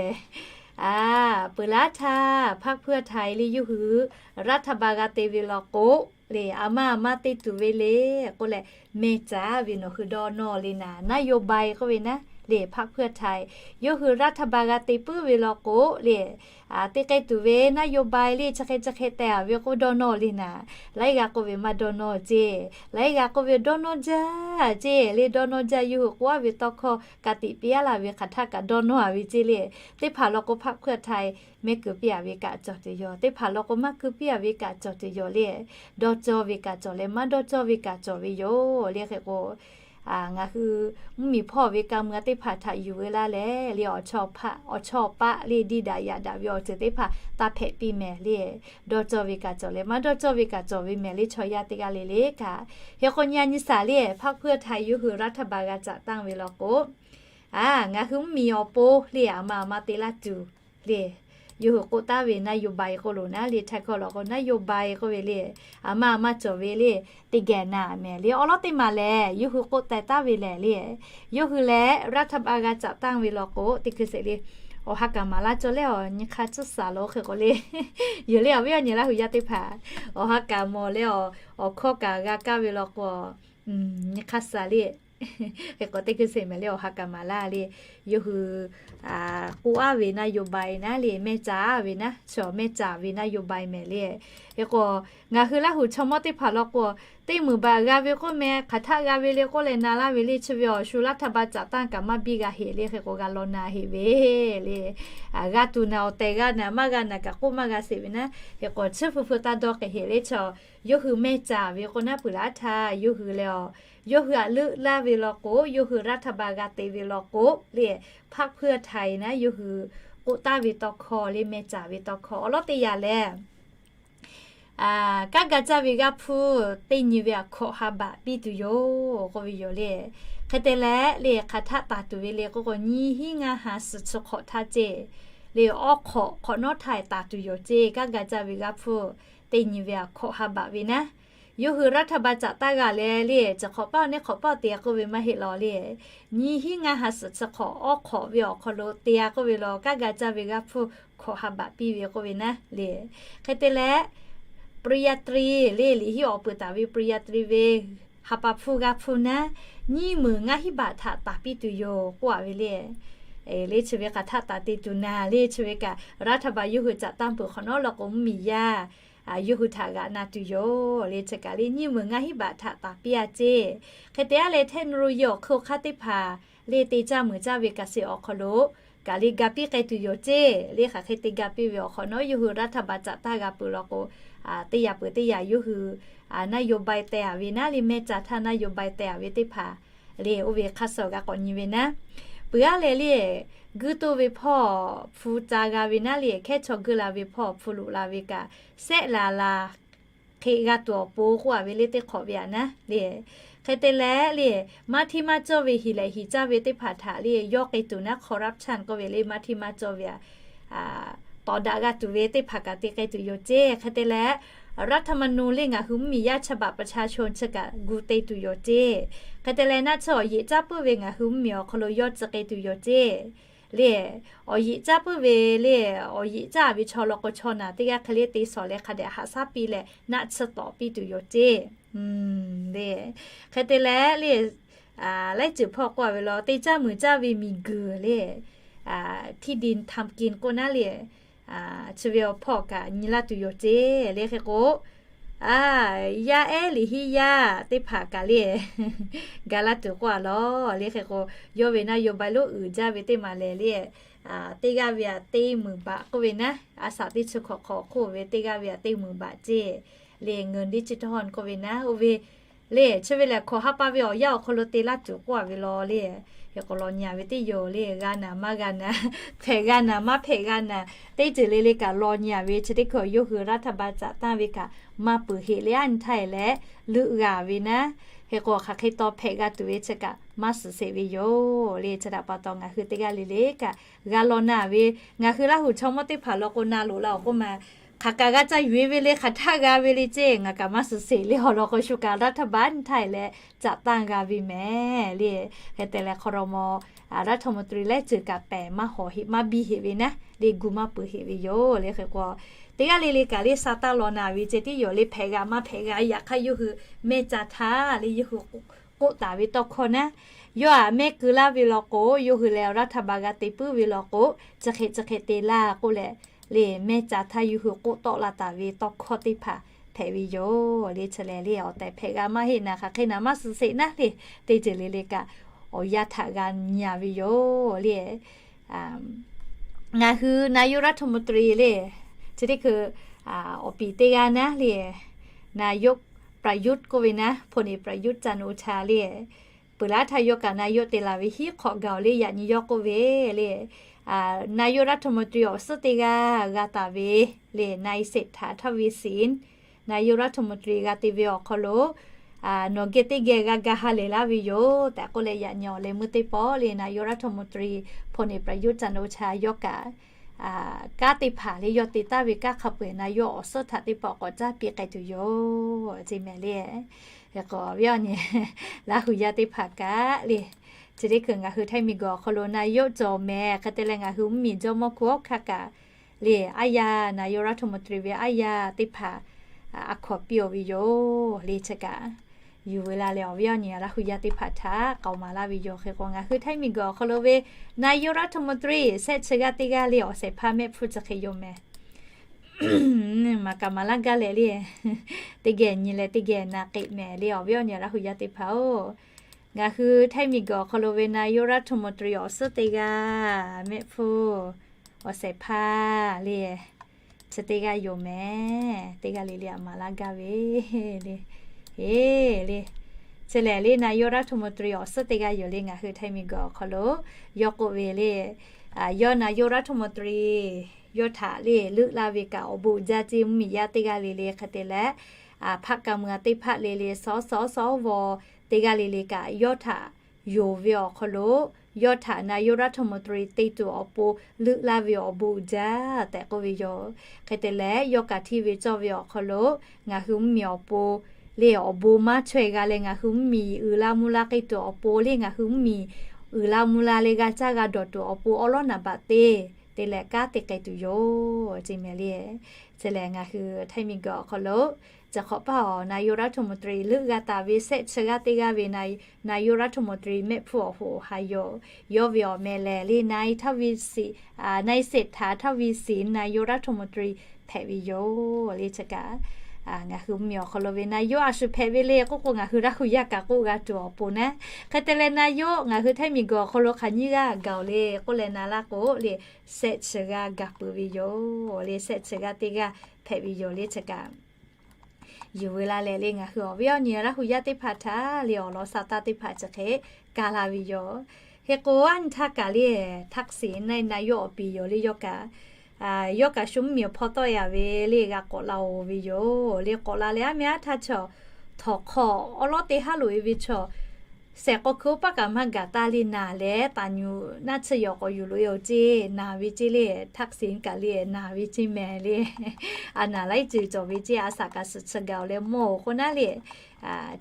Peuˬ laˇ htaˇ พรรคเพื่อไทย le yawˇ hui รัฐบาล g'a te ve law k'o le, a maˇ a maˇ te tuˬ ve le k'oˆ leh, meh caˍ ve nawˬ hui dawˇ nawˇ le naˍ, นโยบาย k'oˆ ve naˉ le พรรคเพื่อไทย yawˇ hui รัฐบาล g'a te puiˉ ve law k'o le, teˇ k'ai tuˬ ve นโยบาย le chi hk'e chi hk'e teh a ve k'oˆ dawˇ nawˇ le naˍ, laiˉ g'aˇ k'oˆ ve maˇ dawˇ nawˇ ceˇ, laiˉ g'aˇ k'oˆ ve dawˇ nawˇ jaˇ ceˇ le, dawˇ nawˇ jaˇ yawˇ hui k'oˆ a ve tawˇ hkawˇ ka tiꞈ piˇ a laˇ ve hk'aˬ htaˇ kaꞈ dawˇ nawˇ a ve ceˇ le. Teˇ hpaˍ law k'o พรรคเพื่อไทย meh kuiˬ piˇ a ve kaꞈ cawˬ tuˬ yoˬ. Teˇ hpaˍ law k'o maˇ kuiˬ piˇ a ve kaꞈ cawˬ tuˬ yoˬ le. Dawˇ cawˇ ve kaꞈ cawˬ leh maˇ dawˇ cawˇ ve kaꞈ cawˬ ve yoˬ le. Hk'e k'o, ngaˬ hui mvuhˇmiˬ hpawˇ ve ka mui a teˇ hpaˍ htaꞈ yuˬ ve laˇ leh le, awˬ chawˇ awˬ paˆ le diˇ daꞈ yaꞈ daꞈ ve awˬ ceuˬ teˇ hpaˍ taˇ hpehꞈ piˇ mehˍ le. Dawˇ cawˇ ve kaꞈ cawˬ leh maˇ dawˇ cawˇ ve kaꞈ cawˬ ve mehˍ le chaw yaˇ teˇ g'aˇ le le kaꞈ. Hk'e k'o nyi a nyi saˍ le พรรคเพื่อไทย yawˇ hui รัฐบาล g'a caꞈ tanˇ ve law k'o, ngaˬ hui mvuhˇmiˬ awˬ pon le a ma a ma te laˇ tuˬ le, yawˇ hui k'oˆ taˍ ve นโยบาย k'oˆ lo naˉ le, htaiˇ hkawˇ law k'o นโยบาย k'oˆ ve le, a ma a ma cawˬ ve le, teˇ geh naˍ mehˍ le. Awˬ lawn teˇ maˬ lehˬ yawˇ hui k'oˆ teh taˍ ve lehˬ le, yawˇ hui leh รัฐบาล g'a caꞈ tanˇ ve law k'o teˇ hkui sheˍ le, awˬ ha kaꞈ maˍ laˇ cawˬ leh awˬ nyi hk'aˇ tcuhˉ saˍ lo hk'e k'o le, yonˍ le awˬ viˉ awˬ nyi Laˇ huˍ yaˇ teˇ hpaˍ, awˬ ha kaꞈ mawˬ leh awˬ hkawˇ kaꞈ g'a kaˇ ve law k'o, nyi hk'aˇ saˍ le. Hk'e k'o teˇ hkui sheˍ mehˍ le awˬ ha kaꞈ maˍ laˇ le, yawˇ hui k'oˆ a ve นโยบาย naˉ le, mehˇ caˍ ve naˉ, chaw mehˇ caˍ ve นโยบาย mehˍ le. Hk'e k'o, ngaˬ hui Laˇ huˍ chaw mawˇ teˇ hpaˍ law k'o, teˇ meunˍ baꞈ g'a ve k'oˆ meh, hk'aˬ htaˆ g'a ve le k'oˆ leh na laˇ ve le, chi ve awˬ shu รัฐบาล caꞈ tanˇ kaꞈ maˇ biˇ g'a heꞈ le, hk'e k'o g'a law na heꞈ ve le. G'a tuˬ naˍ awˬ tehˬ g'a naˍ, maˇ g'a naˍ kaꞈ k'oˆ maˇ g'a sheˍ ve naˉ. Hk'e k'o chi hpu hpu taˇ dawˇ k'ai heꞈ le chaw, yawˇ hui mehˇ caˍ ve k'o naˉ peuˬ laˇ htaˇ yawˇ hui leh a, yawˇ hui aꞈ leuˆ laˇ ve law k'o, yawˇ hui รัฐบาล g'a te ve law k'o le, พรรคเพื่อไทย naˉ yawˇ hui k'oˆ taˍ ve tawˇ hkawˇ le, mehˇ caˍ ve tawˇ hkawˇ awˬ lawn teˇ yanˇ lehˬ, kanˉ ga caˇ ve g'aˇ hpu teˇ nyi ve aꞈ hkawꞈ ha baꞈ piˇ tuˬ yoˬ k'oˆ ve yoˬ le. Hk'e te leh le hk'aˬ htaˆ taˍ tuˬ ve le k'oˆ k'o, nyiˇ hinˉ ngaˇ ha suhˍ chi hk'awꞈ htaˇ ceˇ le, awˇ hk'awꞈ hk'awꞈ nawˉ htaˇ taˍ tuˬ yoˬ ceˇ, kanˉ ga caˇ ve g'aˇ hpu teˇ nyi ve aꞈ hkawꞈ ha baꞈ ve naˉ, yawˇ hui รัฐบาล caꞈ taˇ g'a leh le, chi hk'awꞈ paˇ awˬ neˉ hk'awꞈ paˇ te k'oˆ ve maˇ heˆ law le. Nyiˇ hinˉ ngaˇ ha suhˍ chi hk'awꞈ awˇ hk'awꞈ ve awˬ hk'aw lo te a k'oˆ ve law, kanˉ ga caˇ ve g'aˇ hpu hk'awꞈ ha baꞈ piˇ ve k'oˆ ve naˉ le. Hk'e te leh ปริญญาตรี le, liꞈ hiˉ awˬ peuˬ taˍ ve ปริญญาตรี ve ha pa hpu g'aˇ hpu naˉ, nyiˇ meunˍ ngaˇ hinˉ baꞈ htaꞈ taˍ piˇ tuˬ yoˬ k'oˆ a ve le. Le chi ve hk'aˬ htaˆ taˍ te tuˬ naˍ le, chi ve kaꞈ รัฐบาล yawˇ hui caꞈ tanˇ peuˬ hk'awꞈ nawˉ law k'o mvuhˇmiˬ yaˇ yawˇ hui htaꞈ g'aꞈ na tuˬ yoˬ le. Chi kaꞈ le nyiˇ meunˍ ngaˇ hinˉ baꞈ htaꞈ taˍ piˇ a ceˇ. Hk'e te a leh เทคโนโลยี awˬ hk'oˆ hk'aˇ teˇ hpaˍ le te caˇ meuˬ caˇ ve kaꞈ sheˍ awˬ hk'aw lo kaꞈ le ga piˇ k'ai tuˬ yoˬ ceˇ. Le hk'aˬ hk'e te ga piˇ ve awˬ hk'awꞈ nawˉ yawˇ hui รัฐบาล caꞈ taˇ g'a peuˬ law k'o, teˇ yaꞈ peuˬ teˇ yaꞈ yawˇ hui นโยบาย teh a ve naˉ le, mehˇ caˍ htaˇ นโยบาย teh a ve teˇ hpaˍ le, oˇ ve hk'aˇ suh g'a k'awꞈ nyi ve naˉ. Peuˬ a leh le, guiˇ toˇ ve hpawˇ hpu ca g'a ve naˉ le, hkehˉ chaw guiˇ la ve hpawˇ hpu loꞈ la ve kaꞈ, sehˆ laˬ laˬ hk'e g'a tuˬ awˬ pon k'oˆ a ve le teˇ hk'awꞈ ve aꞈ naˉ le. Hk'e te leh le, maˇ hteˇ maˇ cawˇ ve hiˍ lehꞈ hiˍ caˇ ve teˇ hpaˍ htaꞈ le yawˇ k'ai tuˬ naˉ, corruption k'oˆ ve le, maˇ hteˇ maˇ cawˇ ve aꞈ tawˍ daꞈ g'a tuˬ ve teˇ hpaˍ kaꞈ te k'ai tuˬ yoˬ ceˇ. Hk'e te leh รัฐธรรมนูญ le ngaˬ hui mvuhˇmiˬ yaˇ ฉบับประชาชน chi kaꞈ gu te tuˬ yoˬ ceˇ. Hk'e te leh naˆ chi awˬ yeꞈ caˇ puiˉ ve ngaˬ hui mvuhˇmiˬ awˬ hk'aw lo yawˇ tcuh k'ai tuˬ yoˬ ceˇ. le, awˬ yeꞈ caˇ puiˉ ve le, awˬ yeꞈ caˇ ve chaw law k'o chaw naˬ teˇ g'aˇ hk'e le te shawˍ leh hk'a dehꞈ haꞈ shaˉ piˇ leh naˆ tsuhˇ tawˍ piˇ tuˬ yoˬ ceˇ. Le, hk'e te leh le, laiˉ ceuˬ hpawˇ k'oˆ a ve law, te caˇ muiˬ caˇ ve miˬguiˬ le, ที่ดินทำกิน k'oˆ naˉ le, chi ve awˬ hpawˇ kaꞈ nyi laˇ tuˬ yoˬ ceˇ le hk'e k'o, yaˇ ehˉ liꞈ hiˉ yaˇ teˇ hpaˍ kaꞈ le, ga laˇ tuˬ k'oˆ a law le hk'e k'o, yawˇ ve naˆ yawˇ bai lonˉ uiˍ jaˇ ve teˇ maˬ lehˬ le, teˇ g'aˇ ve aꞈ teˇ muiˬ baꞈ k'oˆ ve naˉ, a shaꞈ teˇ chi hkawꞈ hk'awꞈ hk'oˆ ve teˇ g'aˇ ve aꞈ teˇ muiˬ baꞈ ceˇ le, เงินดิจิทัล k'oˆ ve naˉ oˇ ve le, chi ve lehˬ hkawꞈ ha pa ve awˬ yanˇ awˬ hk'aw lo te laˇ tuˬ k'oˆ a ve law le, hk'e k'o law nyi a ve teˇ yoˬ le, g'a naˬ maˇ g'a naˬ, hpehꞈ g'a naˬ maˇ hpehꞈ g'a naˬ, teˇ ceuˬ le le kaꞈ law nyi a ve chi teˇ hkui yawˇ hui รัฐบาล caꞈ tanˇ ve kaꞈ maˇ peuˬ heꞈ le, a nyi htaˇ e leh leuˆ g'a ve naˉ, hk'e k'o hk'aˬ hk'e taw hpehꞈ g'a tuˬ ve chi kaꞈ maˇ suhˍ sheˍ ve yoˬ le. Chi htaꞈ pa taw ngaˬ hui teˇ g'aˇ le le kaꞈ g'a law na ve, ngaˬ hui Laˇ huˍ chaw mawˇ teˇ hpaˍ law k'o na loꞈ la awˬ k'oˆ ma, hk'aˬ kaꞈ g'a caˇ yuˬ e ve le, hk'aˬ htaˇ g'a ve le ceˇ, ngaˬ kaꞈ maˇ suhˍ sheˍ le awˬ lawn k'o shu kaꞈ รัฐบาล nyi htaˇ e leh caꞈ tanˇ g'a ve mehˍ le. Hk'e te leh ครม. รัฐมนตรี laiˉ ceuˬ kaꞈ pehˬ maˇ hawˍ heꞈ maˇ biˇ heꞈ ve naˉ le, gu maˇ peuˬ heꞈ ve yoˬ le hk'e k'o, teˇ g'aˇ le le kaꞈ le sha taˇ law na ve ceh tiˉ yoˬ le, hpehꞈ g'a maˇ hpehꞈ g'a, yaꞈ hk'aˇ yawˇ hui mehˇ ca htaˇ le yawˇ hui k'oˆ taˍ ve tawˇ hkawˇ naˉ, yawˇ aꞈ mehˇ keu laˇ ve law k'o, yawˇ hui leh รัฐบาล g'a te puiˉ ve law k'o, chi hk'e chi hk'e te laˇ k'oˆ leh le, mehˇ ca htaˇ yawˇ hui k'oˆ tawˆ la taˍ ve tawˇ hkawˇ teˇ hpaˍ hpehꞈ ve yoˬ le. Chi lehˬ le awˬ tehˬ hpehꞈ g'a maˇ heˆ naˍ, hk'aˬ hk'e naˍ maˇ suhˍ sheˍ naˉ le, teˇ ceuˬ le le kaꞈ awˬ yanˇ htaꞈ g'a nyi a ve yoˬ le. Ngaˬ hui นายกรัฐมนตรี le, chi teˇ hkui awˬ piˍ teˇ g'aˇ naˉ le, นายก ประยุทธ์ k'oˆ ve naˉ, พลเอก ประยุทธ์ จันทร์โอชา le, peuˬ laˇ htaˇ yawˇ kaꞈ นายก te la ve hiˉ hk'awꞈ gaˬ le, yaꞈ nyi yawˇ k'oˆ ve le, นายกรัฐมนตรี awˬ suhˉ teˇ g'aˇ g'a taˍ ve le, นายเศรษฐา ทวีสิน นายกรัฐมนตรี g'a te ve awˬ hk'aw lo nawˬ geh teˇ geh g'a ga ha lehˬ laˇ ve yoˬ tehꞈ k'oˆ leh, yaꞈ nyi awˬ leh meuˇ teˇ pawˆ le นายกรัฐมนตรี พลเอก ประยุทธ์ จันทร์โอชา yawˇ kaꞈ kanˉ teˇ hpaˍ le yawˇ te taˍ ve kanˉ hk'a peu-eˬ นายก awˬ suhˉ htaꞈ teˇ pawˆ k'awꞈ caˇ piˇ k'ai tuˬ yoˬ ceˇ mehˍ le. Hk'e k'o awˬ viˉ awˬ nyi Laˇ huˍ yaˇ teˇ hpaˍ kaꞈ le, chi teˇ hkui ngaˬ hui Htaiˇ miˬguiˬ awˬ hk'aw lo นายก cawˬ mehˍ. Hk'e te leh ngaˬ hui mvuhˇmiˬ jawˇmawˇ hku awˉ hkaˇ kaꞈ le, aˉ yaˇ นายกรัฐมนตรี ve aˉ yaˇ teˇ hpaˍ aˬ hkawˍ piˇ-oˬ ve yoˬ le. Chi kaꞈ yuˬ veu la leh awˬ viˉ awˬ nyi Laˇ huˍ yaˇ teˇ hpaˍ htaꞈ k'aoˍ maˍ laˇ ve yoˬ. Hk'e k'o ngaˬ hui Htaiˇ miˬguiˬ awˬ hk'aw lo ve นายกรัฐมนตรี shehˆ chi g'aˇ teˇ g'aˇ le awˬ shehˍ hpaˇ mehˆ hpfuhˇ chi hk'e yoˬ mehˍ. Maˍ kaꞈ maˍ laˇ gaˇ leh le, teˇ geh nyi leh teˇ geh na k'eꞈ mehˍ le awˬ viˉ awˬ nyi Laˇ huˍ yaˇ teˇ hpaˍ-oˬ. Ngaˬ hui Htaiˇ miˬguiˬ awˬ hk'aw lo ve นายกรัฐมนตรี awˬ suhˉ teˇ g'aˇ mehˆ hpfuhˇ awˬ shehˍ hpaˇ le chi teˇ g'aˇ yoˬ mehˍ. Teˇ g'aˇ le le aꞈ maˍ laˇ gaˇ ve le. Eˬ le, chi lehˬ le นายกรัฐมนตรี awˬ suhˉ teˇ g'aˇ yoˬ le. Ngaˬ hui Htaiˇ miˬguiˬ awˬ hk'aw lo yawˇ k'oˆ ve le, yawˇ นายกรัฐมนตรี yawˇ htaꞈ le leuˆ laˇ ve kaꞈ awˬ bon uiˍ jaˇ ceˇ, mvuhˇmiˬ yaˇ teˇ g'aˇ le le hk'e te leh พรรคการเมือง teˇ hpaˍ le le สส สว teˇ g'aˇ le le kaꞈ yawˇ htaꞈ yonˍ ve awˬ hk'aw lo, yawˇ htaꞈ นายกรัฐมนตรี te tuˬ awˬ pon leuˆ laˇ ve awˬ bon uiˍ jaˇ tehꞈ k'oˆ ve yoˬ. Hk'e te leh yawˇ kaꞈ hteˇ ve cawˇ ve awˬ hk'aw lo ngaˬ hui mvuhˇmiˬ awˬ pon le awˬ bon maˇ chaweh g'a leh ngaˬ hui mvuhˇmiˬ uiˍ la mvuh la k'ai tuˬ awˬ pon le ngaˬ hui mvuhˇmiˬ uiˍ la mvuh la leh g'a caˇ g'a dawˬ tuˬ awˬ pon awˉ lawˉ naˍ baꞈ te te leh kanˉ te k'ai tuˬ yoˬ ceˇ mehˍ le. Chi lehˬ ngaˬ hui Htaiˇ miˬguiˬ awˬ hk'aw lo chi hk'awꞈ paˇ awˬ นายกรัฐมนตรี leuˆ g'a taˍ ve shehˆ chi g'aˇ teˇ g'aˇ ve นายกรัฐมนตรี mehˆ hpfuhˇ awˬ hoꞈ ha yoˬ. Yawˇ ve awˬ meh lehˬ le นายเศรษฐา ทวีสิน นายกรัฐมนตรี hpehꞈ ve yoˬ le. Chi kaꞈ ngaˬ hui mvuhˇmiˬ awˬ hk'aw lo ve นายก a shu hpehꞈ ve le k'oˆ k'o ngaˬ hui Laˇ huˍ yaˇ kaꞈ k'oˆ g'a tuˬ awˬ pon naˉ. Hk'e te leh นายก ngaˬ hui Htaiˇ miˬguiˬ awˬ hk'aw lo hk'aˬ nyiˇ g'aˇ gaˬ-oˬ le k'oˆ leh na laˇ k'o le, shehˆ chi g'aˇ gaˬ peuˬ ve yoˬ le. Shehˆ chi g'aˇ teˇ g'aˇ hpehꞈ ve yoˬ le. Chi kaꞈ yuˬ veu la leh le ngaˬ hui awˬ viˉ awˬ nyi Laˇ huˍ yaˇ teˇ hpaˍ htaꞈ le awˬ lawn sha taˇ teˇ hpaˍ chi hk'e kaˇ laˇ ve yoˬ. Hk'e k'o aˉ nyi htaˇ kaꞈ le, Thaksin naˆ naˆ yawˇ awˬ piˍ yoˬ le yawˇ kaꞈ, yawˇ kaꞈ shu mvuhˇmiˬ awˬ hpawˇ tawˆ e a ve le g'a k'awꞈ la-oˬ ve yoˬ le. K'awꞈ la leh aˉ meh aˉ htaˇ chaw, htawnˍ hk'aw awˉ lawˉ teˇ haˉ loꞈ e ve chaw, shehˍ k'aw hkui oˇ paˆ kaꞈ maˇ gaˬ taˇ le naˬ leh taˍ nyuꞈ naˆ tsuhˇ yawˬ k'awꞈ yuˬ loꞈ e-oˬ ceˇ. Naˬ ve ceˇ le, Thaksin kaꞈ le naˬ ve ceˇ mehˍ le. A naˬ laiˉ ceuˬ cawˬ ve ceˇ, a shaꞈ kaꞈ suhˍ chi gaˬ-oˬ leh mawˇ-oˬ k'oˆ naˉ le.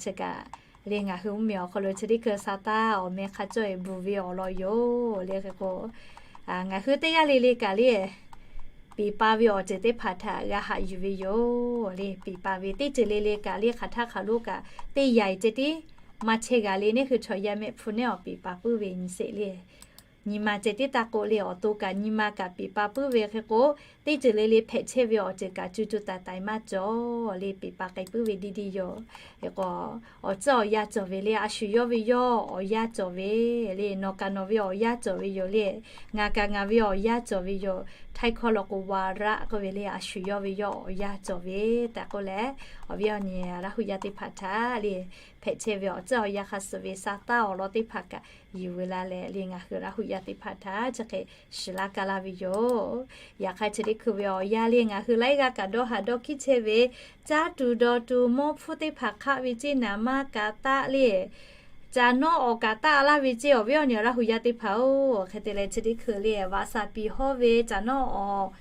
Chi kaꞈ le ngaˬ hui mvuhˇmiˬ awˬ hk'aw lo chi teˇ hkui sha taˇ awˬ meh hk'a cawˇ e bvuhˬ ve awˬ lawn yoˬ le. Hk'e k'o Ngaˬ hui teˇ g'aˇ le le kaꞈ le, peˍ pa ve awˬ ceuˬ teˇ hpaˍ htaꞈ g'a haꞈ yuˬ ve yoˬ le. Peˍ pa ve teˇ ceuˬ le le kaꞈ le, hk'aˬ htaˇ hk'aˬ lo kaꞈ teˇ yanˇ ceh tiˉ maˇ chehˇ g'a le. Neˇ hui chaw yaˇ mehˆ hpu neˉ awˬ peˍ pa puiˉ ve nyi sheˍ le. Nyi ma ceh tiˉ taˇ k'oˆ le, awˬ to kaꞈ nyi ma kaꞈ peˍ pa puiˉ ve hk'e k'o, teˇ ceuˬ le le hpehꞈ chehˇ ve awˬ ceuˬ kaꞈ co co taiˍ taiˍ maˇ cawˬ le. Peˍ pa k'ai puiˉ ve diˇ diˇ yoˬ. Hk'e k'o, awˬ tcuhˇ awˬ yanˇ cawˬ ve le. A shu yawˇ ve yawˇ awˬ yanˇ cawˬ ve le. Nawˬ kaꞈ nawˬ ve awˬ yanˇ cawˬ ve yoˬ le. Ngaˬ kaꞈ ngaˬ ve awˬ yanˇ cawˬ ve yoˬ. Htaiˇ hkawˇ lo k'o วาระ k'oˆ ve le. A shu yawˇ ve yawˇ awˬ yanˇ cawˬ ve tehꞈ k'oˆ leh, awˬ viˉ awˬ nyi Laˇ hu yaˇ teˇ hpaˍ htaꞈ le, hpehꞈ chehˇ ve awˬ tcuhˇ awˬ yanˇ hk'a suhˍ ve sa taˇ awˬ lawn teˇ hpaˍ kaꞈ yuˬ ve la leh le, ngaˬ hui Laˇ hu yaˇ teˇ hpaˍ htaꞈ chi hk'e shiˍ laˇ ka laˇ ve yoˬ. Yaꞈ hk'aˇ chi teˇ hkui ve awˬ yanˇ le, ngaˬ hui laiˉ g'aˇ kaꞈ dawˇ haˍ dawˇ hkiˉ chehˇ ve, caˇ tuˬ dawˬ tuˬ mawˇ hpfuhˇ teˇ hpaˍ hk'aˆ ve ceˇ naˍ maˇ kaꞈ taˆ le. Caꞈ nawˉ awˬ kaꞈ taˆ laˇ ve ceˇ, awˬ viˉ awˬ nyi Laˇ hu yaˇ teˇ hpaˍ-oˬ. Hk'e te leh chi teˇ hkui le, vaꞈ shaˍ piˍ hawˇ ve caꞈ nawˉ awˬ,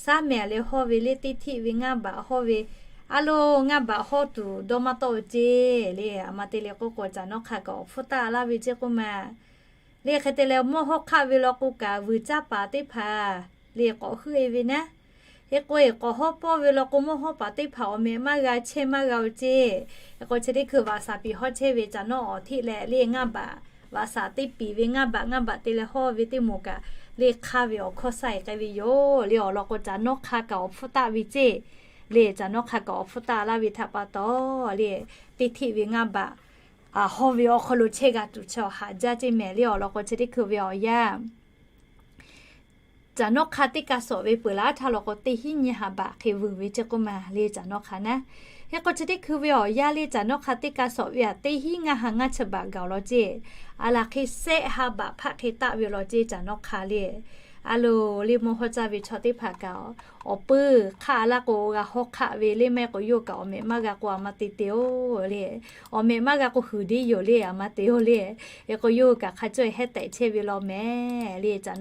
shaˉ mehˍ leh hawˇ ve le, teˇ htiˆ ve ngaˇ baꞈ hawˇ ve, a lo ngaˇ baꞈ hawˇ tuˬ dawˇ maˇ tawˆ ve ceˇ le. A ma te leh k'oˆ k'o, caꞈ nawˉ hk'a kaꞈ awˬ hpfuhˇ taˆ laˇ ve ceˇ k'oˆ ma le. Hk'e te leh mawˇ hawˉ hk'aˆ ve law k'o kaꞈ, vuiˬ caˇ paˍ teˇ hpaˍ le k'awꞈ heuˆ e ve naˉ. Hk'e k'o e, k'awꞈ hawˉ pawˇ ve law k'o, mawˇ hawˉ paˍ teˇ hpaˍ awˬ mehꞈ maˇ g'a chehˇ maˇ g'a-o ceˇ. Hk'e k'o chi teˇ hkui vaꞈ shaˍ piˍ hawˇ chehˇ ve caꞈ nawˉ awˬ htiˆ leh le ngaˇ baꞈ, vaꞈ shaˍ teˇ piˍ ve ngaˇ baꞈ ngaˇ baꞈ te leh hawˇ ve teˇ moˍ kaꞈ le hk'aˇ ve awˬ hkawˇ sha e k'ai ve yoˬ le. Awˬ lawn k'o, caꞈ nawˉ hk'a kaꞈ awˬ hpfuhˇ taˆ ve ceˇ le. Caꞈ nawˉ hk'a kaꞈ awˬ hpfuhˇ taˆ laˇ ve htaꞈ pa taw le, teˇ htiˆ ve ngaˇ baꞈ hawˇ ve awˬ hk'aw lo chehˇ g'a tuˬ chaw haꞈ jaˇ ceˇ mehˍ le. Awˬ lawn k'o chi teˇ hkui ve awˬ yanˇ, caꞈ nawˉ hk'a teˇ kaˇ sawꞈ ve peuˬ laˇ htaˇ law k'o, teˇ hinˉ nyi ha baꞈ hk'e vuiˬ ve ceˇ k'oˆ ma le, caꞈ nawˉ hk'a naˉ. Hk'e k'o chi teˇ hkui ve awˬ yanˇ le, caꞈ nawˉ hk'a teˇ kaˇ sawꞈ ve aꞈ, teˇ hinˉ ngaˇ ha ngaˇ chi baꞈ gaˬ-oˬ law ceˇ. A laˬ hk'e shehˆ ha baꞈ hpaˆ hk'e taˆ ve law ceˇ, caꞈ nawˉ hk'a le. A lo le, mawˇ hawˉ caˇ ve chaw teˇ hpaˍ kaꞈ, awˬ peuˇ hk'aˆ laˇ k'o g'a hawˉ hk'aˆ ve le, maˇ heˆ k'o yawˇ kaꞈ awˬ mehꞈ maˇ g'a k'o a ma te te-oˬ le. Awˬ mehꞈ maˇ g'a k'o huiˍ deˇ yoˬ le, a ma te-oˬ le. Hk'e k'o yawˇ hui kaꞈ hk'a cawˇ hehˉ tehꞈ chehˇ ve law mehˍ le. Caꞈ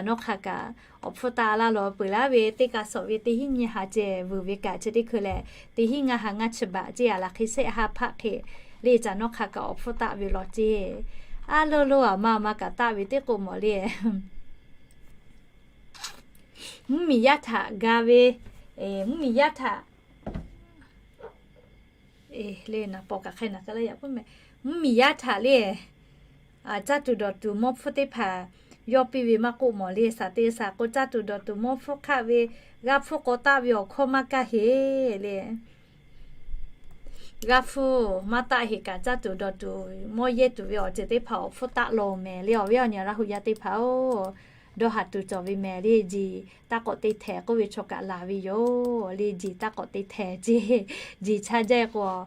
nawˉ hk'a kaꞈ awˬ hpfuhˇ taˆ laˇ law peuˬ laˇ ve, teˇ kaˇ sawꞈ ve teˇ hinˉ nyi ha ceh vuiˬ ve kaꞈ chi teˇ hkui lehˬ, teˇ hinˉ ngaˇ ha ngaˇ chi baꞈ ceˇ, a laˬ hk'e shehˆ ha hpaˆ hk'e le, caꞈ nawˉ hk'a kaꞈ awˬ hpfuhˇ taˆ ve law ceˇ. A lo lo, a ma a ma kaꞈ taˆ ve teˇ k'o mawˬ le. Mvuhˇmiˬ yaˇ htaꞈ ga ve, mvuhˇmiˬ yaˇ htaꞈ le, naˍ paw kaꞈ hk'e naˍ ka laˇ yaꞈ k'oˆ mehˍ. Mvuhˇmiˬ yaˇ htaꞈ le, caˇ tuˬ dawˬ tuˬ mawˇ hpfuhˇ teˇ hpaˍ yawˇ piˇ ve maˇ k'oˆ mawˬ le. Shaˍ te shaˍ k'o, caˇ tuˬ dawˬ tuˬ mawˇ hpfuhˇ hk'aˆ ve g'aˇ hpfuhˇ k'aw taˆ ve awˬ hkawˇ maˇ kaˇ heˍ le. G'aˇ hpfuhˇ maˇ taˆ heˍ kaꞈ, caˇ tuˬ dawˬ tuˬ mawˇ yehˇ tuˬ ve awˬ ceuˬ teˇ hpaˍ awˬ hpfuhˇ taˆ law mehˍ le. Awˬ viˉ awˬ nyi Laˇ hu yaˇ teˇ hpaˍ-oˬ, dawˇ haˍ tuˬ cawˬ ve mehˍ le. Jiˬ taˇ k'awꞈ te htehˍ k'oˆ ve chaw kaꞈ laˬ ve yoˬ le. Jiˬ taˇ k'awꞈ te htehˍ ceˇ. Jiˬ cha jaˇ k'o,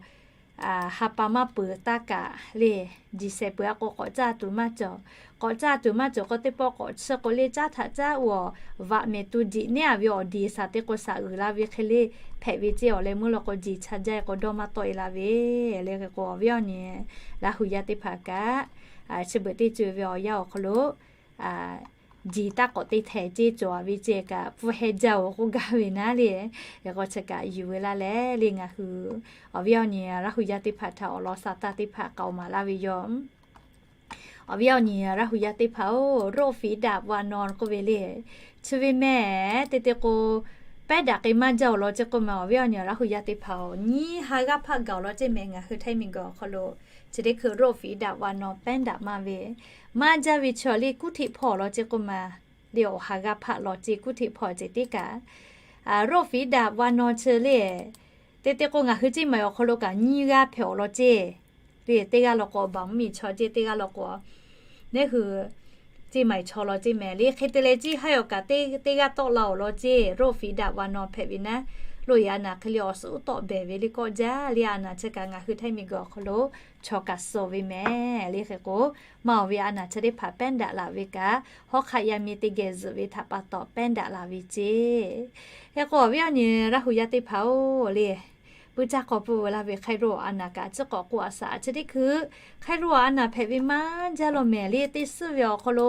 ha pa maˇ peuˬ taˇ kaꞈ le, jiˬ shehˍ peuˬ a k'o k'awꞈ caˇ tuˬ maˇ cawˬ. K'awꞈ caˇ tuˬ maˇ cawˬ k'o, teˇ pawˆ k'awꞈ chiˇ k'o le, caˉ htaꞈ caˉ uˬ awˬ, vaꞈ mehˍ tu jiꞈ neˉ a ve awˬ diˬ shaˍ te k'o shaˍ uiˍ la ve hk'e le hpehꞈ ve ceˇ. Awˬ leh meuˇ law k'o, jiˬ cha jaˇ k'o dawˇ maˇ tawˆ e la ve le. Hk'e k'o awˬ viˉ awˬ nyi Laˇ hu yaˇ teˇ hpaˍ kaꞈ, chi beuꞈ teˇ co e ve awˬ yanˇ awˬ hk'aw lo jiˬ taˇ k'awꞈ te htehˍ ceˇ cawˬ a ve ceˇ kaꞈ, pfuhˇ heh jaˇ-oˬ k'oˆ gaˇ ve naˉ le. Hk'e k'o chi kaꞈ yuˬ ve laˇ leh le, ngaˬ hui awˬ viˉ awˬ nyi Laˇ hu yaˇ teˇ hpaˍ htaꞈ awˬ lawn sha taˇ teˇ hpaˍ k'aoˍ maˍ laˇ ve yoˬ. Awˬ viˉ awˬ nyi Laˇ hu yaˇ teˇ hpaˍ-oˬ, โรคฝีดาษวานอน k'oˆ ve le. Chi ve mehˍ te te k'o, pehˉ daꞈ k'ai maˇ jaˇ-oˬ law ceˇ k'oˆ ma. Awˬ viˉ awˬ nyi Laˇ hu yaˇ teˇ hpaˍ-oˬ, nyiˇ ha g'aˇ hpaˆ gaˬ-oˬ law ceˇ mehˍ, ngaˬ hui Htaiˇ miˬguiˬ awˬ hk'aw lo chi teˇ hkui โรคฝีดาษวานอน pehˉ daꞈ maˇ ve, maˇ jaˇ ve chaw le kuˉ hteꞈ hpawˇ law ceˇ k'oˆ ma. Le awˬ ha g'aˇ hpaˆ law ceˇ kuˉ hteꞈ hpawˇ ceh teˇ kaꞈ, โรคฝีดาษวานอน chi le, te te k'o ngaˬ hui ceˇ maˬ awˬ hk'aw lo kaꞈ nyiˇ g'aˇ hpehꞈ-oˬ law ceˇ. Le teˇ g'aˇ law k'o baˬ mvuhˇmiˬ chaw ceˇ, teˇ g'aˇ law k'o neˉ hui ceˇ maˬ chaw law ceˇ mehˍ le. Hk'e te leh ciˇ haˉ awˬ kaꞈ teˇ g'aˇ tawˆ la-oˬ law ceˇ. โรคฝีดาษวานอน hpehꞈ ve naˉ, loꞈ e a naˬ hk'e le awˬ suhˉ tawˆ behˍ ve le kawˆ jaˇ le. A naˬ chi kaꞈ ngaˬ hui Htaiˇ miˬguiˬ awˬ hk'aw lo chaw kaꞈ suh ve mehˍ le. Hk'e k'o, maˇ awˬ ve a naˬ chi teˇ hpaˍ pehˉ daꞈ laˬ ve kaꞈ, hawˉ hk'aˆ yaˇ miˇ teˇ geh zuhꞈ ve htaꞈ pa taw pehˉ daꞈ laˬ ve ceˇ. Hk'e k'o awˬ viˉ awˬ nyi Laˇ hu yaˇ teˇ hpaˍ-oˬ le, puiˇ caˇ k'aw pui ve laˇ ve hk'aˇ roˇ a naˬ kaꞈ ciˉ k'awꞈ k'oˆ a shaꞈ. Chi teˇ hkui hk'aˇ roˇ a naˬ hpehꞈ ve maˇ jaˇ law mehˍ le. Teˇ suhˉ ve awˬ hk'aw lo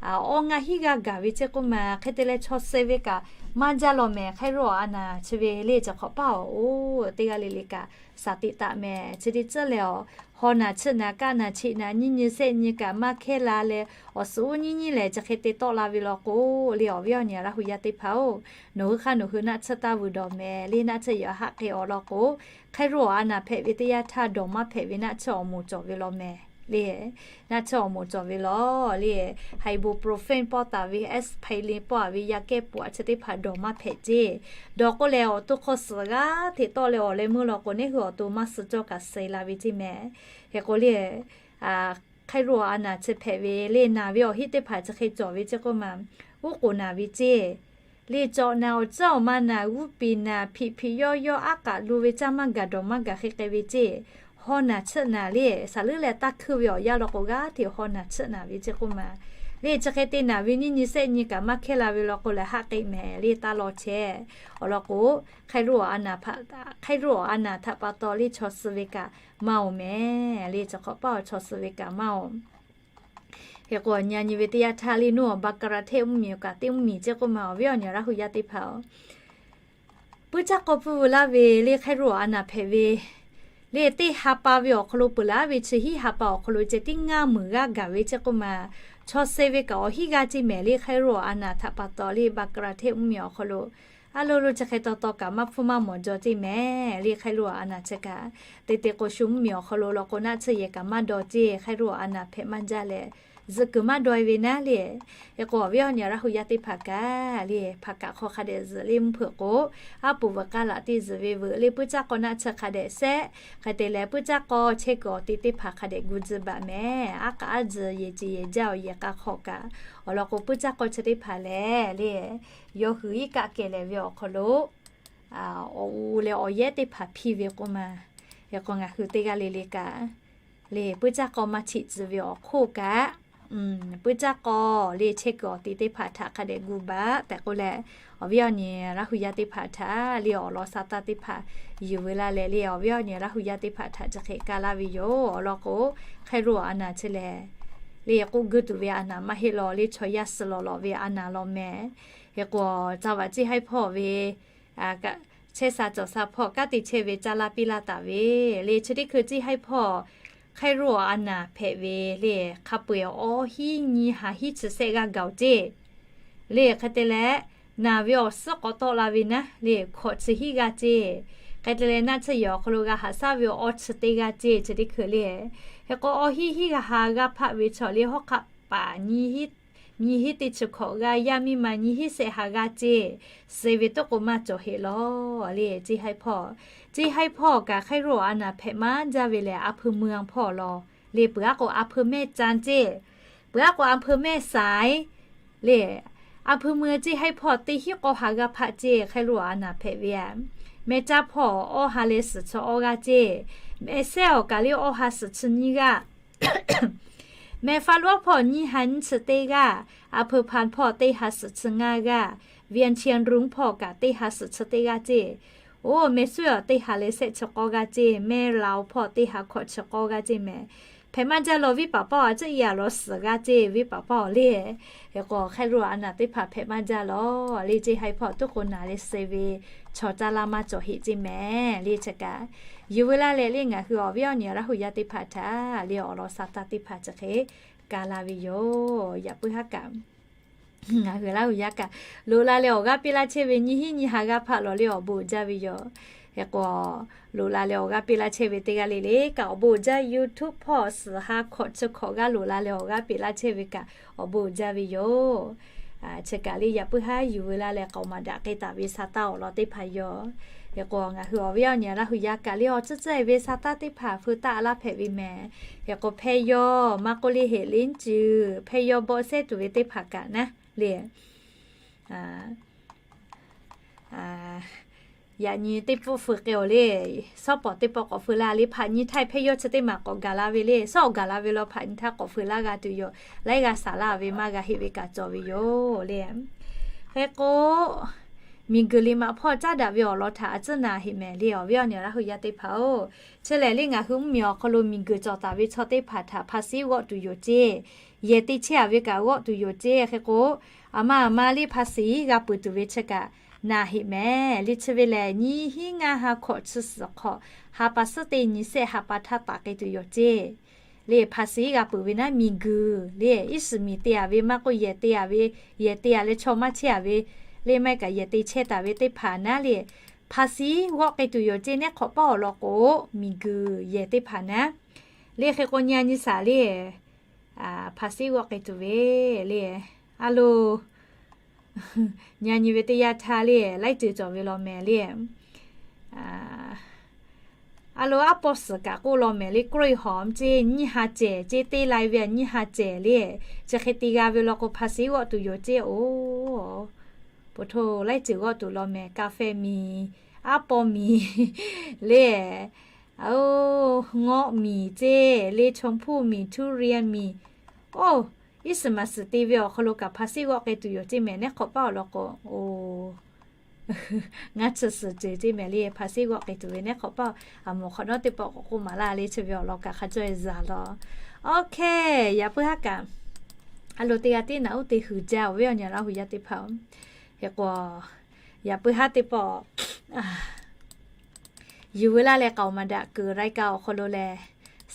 awˇ ngaˇ hinˉ g'aˇ gaˬ ve ceˇ k'oˆ ma, hk'e te leh chaw suh ve kaꞈ maˇ jaˇ law mehˍ. Hk'aˇ roˇ awˬ a naˍ chi ve le chi hk'awꞈ paˇ awˬ oˇ teˇ g'aˇ le le kaꞈ shaˍ tiꞈ taˍ mehˍ. Chi teˇ ceuˬ lehˬ, awˬ haw naˍ chiˆ naˍ kaˆ naˍ chiˆ naˍ nyiˇ nyi sehˆ nyi kaꞈ maˇ hkehˇ la leh, awˬ suhˍ uˉ nyiˇ nyiˇ lehˬ chi hk'e te tawˆ la ve law k'o, le awˬ viˉ awˬ nyi Laˇ hu yaˇ teˇ hpaˍ-oˬ, nawˬ hui hk'aˇ nawˬ hui naˆ tsuhˇ taˇ vuiˬ dawˬ mehˍ. Le naˆ tsuhˇ yaꞈ haˆ k'ai awˬ lawn k'o, hk'aˇ roˇ awˬ a naˍ hpehꞈ ve teˇ yanˇ htaˇ dawˬ maˇ hpehꞈ ve naˆ tsuhˇ awˬ moˍ cawˬ ve law mehˍ. Le naˆ tsuhˇ awˬ moˍ cawˬ ve law le, ibuprofen pawˆ taˍ ve, aspirin pawˆ taˍ ve, yaˇ kehˇ pawˆ taˍ ve chi teˇ hpaˍ dawˬ maˇ hpehꞈ ceˇ. Dawˬ k'oˆ leh awˬ to hk'aw suhˍ g'aˇ hteꞈ tawˆ leh awˬ leh meuˇ law k'o, neˇ hui awˬ to maˇ suh cawˇ kaꞈ suh la ve ceˇ mehˍ. Hk'e k'o le, hk'aˇ roˇ awˬ a naˍ chi hpehꞈ ve le naˬ ve awˬ hinˉ teˇ hpaˍ chi hk'e cawˬ ve ceˇ k'oˆ ma, uˉ k'oˍ naˬ ve ceˇ. Le cawꞈ naˬ awˬ tcuhˉ awˬ ma naˬ g'uˇ piˍ naˬ hpiꞈ hpiꞈ yawˇ yawˇ aˉ k'aꞈ lo ve caˇ maˇ gaˬ dawˬ maˇ gaˬ hk'e k'ai ve ceˇ. Haw naˍ chiˆ naˍ le, saˍ leuˉ leh taˇ hkuiˇ ve awˬ yanˇ law k'o g'aˇ hteꞈ haw naˍ chiˆ naˍ ve ceˇ k'oˆ ma. Le chi hk'e te naˬ ve nyiˇ nyi sehˆ nyi kaꞈ maˇ hkehˇ la ve law k'o lehˬ haˆ k'ai mehˍ le taˇ law chehˇ. Awˬ lawn k'o, hk'aˇ roˇ awˬ a naˍ htaꞈ pa taw le chaw suh ve kaꞈ maˇ oˬ mehˍ. Le chi hk'awꞈ paˇ awˬ chaw suh ve kaꞈ maˇ oˬ. Hk'e k'o, nyi nyi ve teˇ yanˇ htaˇ le nuˇ awˬ baˍ ka raˍ hteˆ mvuhˇ miˬ kaꞈ teˇ mvuhˇ miˬ ceˇ k'oˆ ma, awˬ viˉ awˬ nyi Laˇ hu yaˇ teˇ hpaˍ-oˬ, puiˉ caˇ k'aw pfuhˇ veu laˇ ve le hk'aˇ roˇ awˬ a naˍ hpehꞈ ve le teˇ ha pa ve awˬ hk'aw lo peuˬ laˇ ve chi hiˉ ha pa awˬ hk'aw lo ceh tiˉ ngaˇ meunˍ g'aˇ gaˬ ve ceˇ k'oˆ ma, chaw suh ve kaꞈ awˬ hinˉ g'aˇ ceˇ mehˍ. Le hk'aˇ roˇ awˬ a naˍ htaꞈ pa taw le baˍ ka raˍ hteˆ mvuhˇ miˬ awˬ hk'aw lo a lo lo chi hk'e taw taw kaꞈ maˇ hpfuhˇ maˇ mawˬ jaw ceˇ mehˍ. Le hk'aˇ roˇ awˬ a naˍ chi kaꞈ te te k'o shu mvuhˇ miˬ awˬ hk'aw lo law k'o naˆ tsuhˇ yehˬ kaꞈ maˇ daw ceˇ. Hk'aˇ roˇ awˬ a naˍ hpehꞈ maˇ jaˇ leh zuhꞈ kuiˬ maˇ daw e ve naˉ le. Hk'e k'o, awˬ viˉ awˬ nyi Laˇ hu yaˇ teˇ hpaˍ kaꞈ le hpaˍ kaꞈ hk'aw hk'a dehꞈ zuhꞈ le mvuhˇ hpeuꞈ k'o, aˉ poˍ veuꞈ k'aˇ laꞈ teˇ zuhꞈ ve veuꞈ le puiˉ caˇ k'aw naˆ tsuhˇ hk'a dehꞈ sehˆ. Hk'e te leh puiˉ caˇ k'aw chehˇ kuiˬ awˬ te teˇ hpaˍ hk'a dehꞈ gu tcuh baˬ mehˍ. Aˉ k'aꞈ aˉ tzuhˬ yehˬ ceˬ yehˬ jaˇ awˬ yehˬ k'a hk'aw kaꞈ, awˬ lawn k'o puiˉ caˇ k'aw chi teˇ hpaˍ lehˬ le, yawˇ hui iˉ kaˆ kehˬ lehˍ ve awˬ hk'aw lo awˬ u leh awˬ yehˉ teˇ hpaˍ hpiˇ ve k'oˆ ma. Hk'e k'o, ngaˬ hui teˇ g'aˇ le le kaꞈ le puiˉ caˇ k'aw maˇ cheꞈ tcuh ve awˬ hk'oˆ kaꞈ, puiˉ caˇ k'aw le chehˇ kuiˬ awˬ te teˇ hpaˍ htaꞈ hk'a dehꞈ gu baˬ tehꞈ k'oˆ leh, awˬ viˉ awˬ nyi Laˇ hu yaˇ teˇ hpaˍ htaꞈ le awˬ lawn sa taˇ teˇ hpaˍ yuˬ veu laˇ leh le awˬ viˉ awˬ nyi Laˇ hu yaˇ teˇ hpaˍ htaꞈ chi hk'e ka laˇ ve yoˬ. Awˬ lawn k'o, hk'aˇ roˇ awˬ a naˍ chi lehˬ le k'oˆ guˇ tuˬ ve a naˍ maˇ heˆ law le chaw yaˇ suh lawˬ lawˬ ve a naˍ law mehˍ. Hk'e k'o, ca vaꞈ ceˇ haiˉ hpawˇ ve chehˇ sha cawˬ sha hpawˇ kanˉ te chehˇ ve caˇ laˇ piˇ laˇ taˍ ve le chi teˇ hkui ceˇ haiˉ hpawˇ hk'aˇ roˇ awˬ a naˍ hpehꞈ ve le hk'a peu-eˬ awˬ hinˉ nyi ha hinˉ chi sehˆ g'aˇ gaˬ-oˬ ceˇ. Le hk'e te leh, naˬ ve awˬ suhˉ k'awꞈ tawˆ la ve naˉ le hkawꞈ chi hinˉ g'aˇ ceˇ. Hk'e te leh naˆ tsuhˇ yehˬ awˬ hk'aw lo g'a haꞈ shaˉ ve awˬ chi teˇ g'aˇ ceˇ chi teˇ hkui le. Hk'e k'o, awˬ hinˉ hinˉ g'a ha g'a hpaˆ ve chaw le hawˉ hk'aˆ paˍ nyi nyi hinˉ teˇ chi hkawꞈ g'aˇ, yaˇ miˇ ma nyi hinˉ sehˆ ha g'aˇ ceˇ. Suh ve tawˇ k'o maˇ cawˬ heˆ law le ceˇ haiˉ hpawˇ. Ceˇ haiˉ hpawˇ kaꞈ hk'aˇ roˇ awˬ a naˍ hpehꞈ maˇ jaˇ ve lehˬ, a hpui mui a hpawˇ law le peuˬ aˉ k'o a hpui mehˇ ca ceˇ. Peuˬ aˉ k'o a hpui mehˇ saiˍ le a hpui mui ceˇ haiˉ hpawˇ teˇ hinˉ k'awˇ ha g'a hpaˆ ceˇ hk'aˇ roˇ awˬ a naˍ hpehꞈ ve a. Mehˇ caˇ hpawˇ awˇ ha leh suhˍ chi awˇ g'aˇ ceˇ. Mehˇ sehˉ awˬ kaˬ le awˇ ha suhˍ chi nyiˇ g'aˇ. Mehˇ faˇ loˉ hpawˇ nyiˇ ha nyiˇ chi teˇ g'aˇ. A hpui hpan hpawˇ teˇ ha suhˍ chi ngaˇ g'aˇ. Vian chian run hpawˇ kaꞈ teˇ ha suhˍ chi teˇ g'aˇ ceˇ. Oˇ mehˇ suˉ awˬ teˇ ha leh sehˆ chi k'awˇ g'aˇ ceˇ. Mehˇ laoˍ hpawˇ teˇ ha hkawꞈ chi k'awˇ g'aˇ ceˇ mehˍ. Hpehꞈ maˇ jaˇ law viˉ paˍ paˇ awˬ a ciˉ i a law suhˍ g'aˇ ceˇ. Viˉ paˍ paˇ awˬ le hk'e k'o, hk'aˇ roˇ awˬ a naˍ teˇ hpaˍ hpehꞈ maˇ jaˇ law le ceˇ haiˉ hpawˇ tuˉ k'o naˬ leh suh ve chaw caˇ laˇ maˇ cawˬ heˆ ceˇ mehˍ le chi kaꞈ. Yuˬ veu laˇ leh le ngaˬ hui awˬ viˉ awˬ nyi Laˇ hu yaˇ teˇ hpaˍ htaꞈ le awˬ lawn sa taˇ teˇ hpaˍ chi hk'e ka laˇ ve yoˬ. Yaꞈ puiˉ haˉ kaꞈ ngaˬ hui Laˇ hu yaˇ kaꞈ loꞈ la leh awˬ g'aˇ piˇ laˇ chehˇ ve nyiˇ hinˉ nyiˇ ha g'aˇ hpaˆ lawˬ le awˬ bon uiˍ jaˇ ve yoˬ. Hk'e k'o, loꞈ la leh awˬ g'aˇ piˇ laˇ chehˇ ve teˇ g'aˇ le le kaꞈ awˬ bon uiˍ jaˇ. YouTube hpawˇ suhˍ ha hkawꞈ chi hkawꞈ g'aˇ loꞈ la leh awˬ g'aˇ piˇ laˇ chehˇ ve kaꞈ awˬ bon uiˍ jaˇ ve yoˬ. Chi kaꞈ le yaꞈ puiˉ haˉ yuˬ veu laˇ leh k'aoˍ maˍ daꞈ k'ai taˍ ve sa taˇ awˬ lawn teˇ hpaˍ yoˬ. Hk'e k'o, ngaˬ hui awˬ viˉ awˬ nyi Laˇ hu yaˇ kaꞈ le awˬ tcuhˉ tcuhˉ ve sa taˇ teˇ hpaˍ feu taˆ laˇ hpehꞈ ve mehˍ. Hk'e k'o, hpehˇ yawˇ maˇ k'oˆ le heˍ liˉ cuˬ hpehˇ yawˇ bawˆ sehˉ tuˬ ve teˇ hpaˍ kaꞈ naˉ le. Yaꞈ nyi teˇ pawˆ feu k'ai awˬ le, shawˉ pawˍ teˇ pawˆ k'awꞈ feu laˇ le. Hpaꞈ nyi htaˇ hpehˇ yawˇ chi teˇ maˬ k'awꞈ gaˬ la ve le. Shawˉ awˬ gaˬ la ve law hpaꞈ nyi htaˇ k'awꞈ feu laˇ g'a tuˬ yoˬ. Laiˉ g'a shaˍ laˇ ve maˇ g'a heˆ ve kaꞈ cawˬ ve yoˬ le. Hk'e k'o, miˬguiˬ liꞈ maꞈ hpawˇ caˉ daꞈ ve awˬ lawn htaꞈ a tcuhˉ na heꞈ mehˍ le awˬ viˉ awˬ nyi Laˇ hu yaˇ teˇ hpaˍ-oˬ. Chi lehˬ le ngaˬ hui mvuhˇmiˬ awˬ hk'aw lo miˬguiˬ cawˬ taˍ ve chaw teˇ hpaˍ htaꞈ hpa siˉ g'awˆ tuˬ yoˬ ceˇ. Yehˬ te chehˇ-a ve kaꞈ g'awˆ tuˬ yoˬ ceˇ. Hk'e k'o, aˬ ma aˬ ma le hpa siˉ g'a peuˬ tuˬ ve chi kaꞈ na heꞈ mehˍ le. Chi ve lehˬ nyiˇ hinˉ ngaˇ ha hkawꞈ chi suhˍ hk'awꞈ ha pa suhˉ teˇ nyi sehˆ ha pa htaˇ taˍ k'ai tuˬ yoˬ ceˇ. Le hpa siˉ g'a peuˬ ve naˉ miˬguiˬ le iˉ shiˍ miˬ te-a ve maˇ k'oˆ yehˬ te-a ve, yehˬ te-a leh chaw maˇ chehˇ-a ve, le maˇ heˆ kaꞈ yehˬ te chehˇ taˍ ve teˇ hpaˍ naˉ le hpa siˉ g'awˆ k'ai tuˬ yoˬ ceˇ. Nehˉ hk'awꞈ paˇ awˬ lawn k'o, miˬguiˬ yehˬ teˇ hpaˍ naˉ le hk'e k'o nyi a nyi shaˍ le hpa siˉ g'awˆ k'ai tuˬ ve le. A lo, nyi a nyi ve teˇ yanˇ htaˇ le laiˉ ceuˬ cawˬ ve law mehˍ le. A lo, aˉ pawˇ suhˍ kaꞈ k'oˆ law mehˍ le, กล้วยหอม ceˇ nyiˇ ha cehˬ ceˇ, teˇ lai ve a nyiˇ ha cehˬ le. Chi hk'e te g'a ve law k'o hpa siˉ g'awˆ tuˬ yoˬ ceˇ-oˬ. Po hto laiˉ ceuˬ g'awˆ tuˬ law mehˍ, กาแฟ miˬ, aˉ pawˇ miˬ le, o, ngawˆ miˬ ceˇ le, ชมพู่ miˬ, ทุเรียน miˬ. Oˇ, iˉ shiˍ maˍ shiˍ te ve awˬ hk'aw lo kaꞈ hpa siˉ g'awˆ k'ai tuˬ yoˬ ceˇ mehˍ. Nehˉ hk'awꞈ paˇ awˬ lawn k'o, ngaˇ chi suhˍ ceuˬ ceˇ mehˍ le hpa siˉ g'awˆ k'ai tuˬ ve. Nehˉ hk'awꞈ paˇ aˬ moˍ hk'awꞈ nawˉ teˇ pawˆ k'awꞈ k'oˆ maˍ laˇ le chi ve awˬ lawn kaꞈ hk'a cawˇ-e zaˬ law. Oˇ hk'e, yaꞈ puiˉ haˉ kaꞈ a lo teˇ g'aˇ tiˉ naꞈ uˉ te huiˍ jaˇ awˬ viˉ awˬ nyi Laˇ hu yaˇ teˇ hpaˍ-oˬ. Hk'e k'o, yaꞈ puiˉ haˉ teˇ pawˆ yuˬ veu laˇ leh k'aoˍ maˍ daꞈ kuiˬ รายการ awˬ hk'aw lo lehˬ,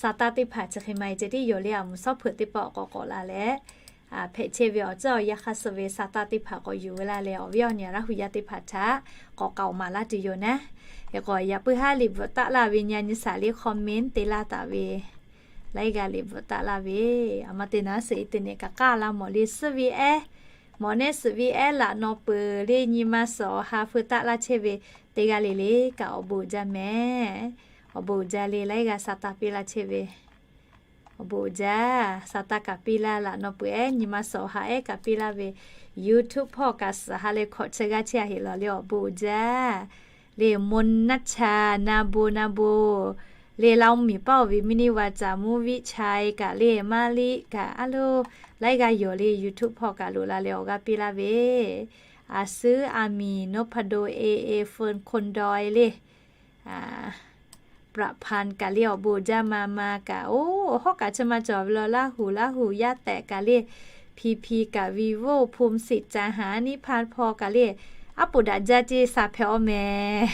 sa taˇ teˇ hpaˍ chi hk'e maˇ heˆ ceh tiˉ yoˬ le. A moˍ shawˉ hpeuꞈ teˇ pawˆ k'awꞈ k'awꞈ la leh, hpehꞈ chehˇ ve awˬ ceuˬ awˬ yanˇ hk'aˇ suh ve sa taˇ teˇ hpaˍ k'awꞈ yuˬ veu laˇ leh awˬ viˉ awˬ nyi Laˇ hu yaˇ teˇ hpaˍ htaꞈ k'awꞈ k'aoˍ maˍ laˇ tuˬ yoˬ naˉ. Hk'e k'o, yaꞈ puiˉ haˉ liꞈ bvuhꞈ taˆ laˇ ve nyi a nyi shaˍ le comment te laˇ taˍ ve, laiˉ g'aˇ liꞈ bvuhꞈ taˆ laˇ ve, aˬ ma te naˉ suhˍ e te nehˬ kaꞈ k'aˇ la mawˬ le suhˉ ve ehˉ, mawˬ nehˉ suhˍ ve ehˉ laꞈ naw peuˬ le nyi ma suhˍ awˬ ha feu taˆ laˇ chehˇ ve teˇ g'aˇ le le kaꞈ awˬ bon uiˍ jaˇ mehˍ. Awˬ bon uiˍ jaˇ le laiˉ g'aˇ sa taˇ piˇ laˇ chehˇ ve. Awˬ bon uiˍ jaˇ, sa taˇ kaꞈ piˇ laˇ, laꞈ naw peuˬ ehˉ nyi ma suhˍ awˬ ha ehˉ kaꞈ piˇ laˇ ve, YouTube hpawˇ kaꞈ suhˍ ha leh hkawꞈ chi g'aˇ chehˇ a heꞈ lawˬ le awˬ bon uiˍ jaˇ. Le moˇ naˇ cha na bon na bon, le Laˇ miˬ paˇ awˬ ve มินิวา caˍ มူวิชัย kaꞈ le มาลิ kaꞈ a lo, laiˉ g'aˇ yoˬ le YouTube hpawˇ kaꞈ loꞈ la leh awˬ g'aˇ piˇ laˇ ve, a suhˉ a miˬ นพดล เอ เอ เฟิร์น คนดอย le ประพันธ์ kaꞈ le awˬ bon uiˍ jaˇ ma ma kaꞈ. Oˇ, awˬ hawˉ kaꞈ chi ma cawˬ ve law Laˇ hu Laˇ hu yaˇ tehꞈ kaꞈ le, พีพี kaꞈ วีโว่ ภูมิสิทธิ์ ca haˍ นิพพานพร kaꞈ le, aˉ poꞈ daꞈ jaˇ ceˇ sa hpehꞈ-aw mehˍ.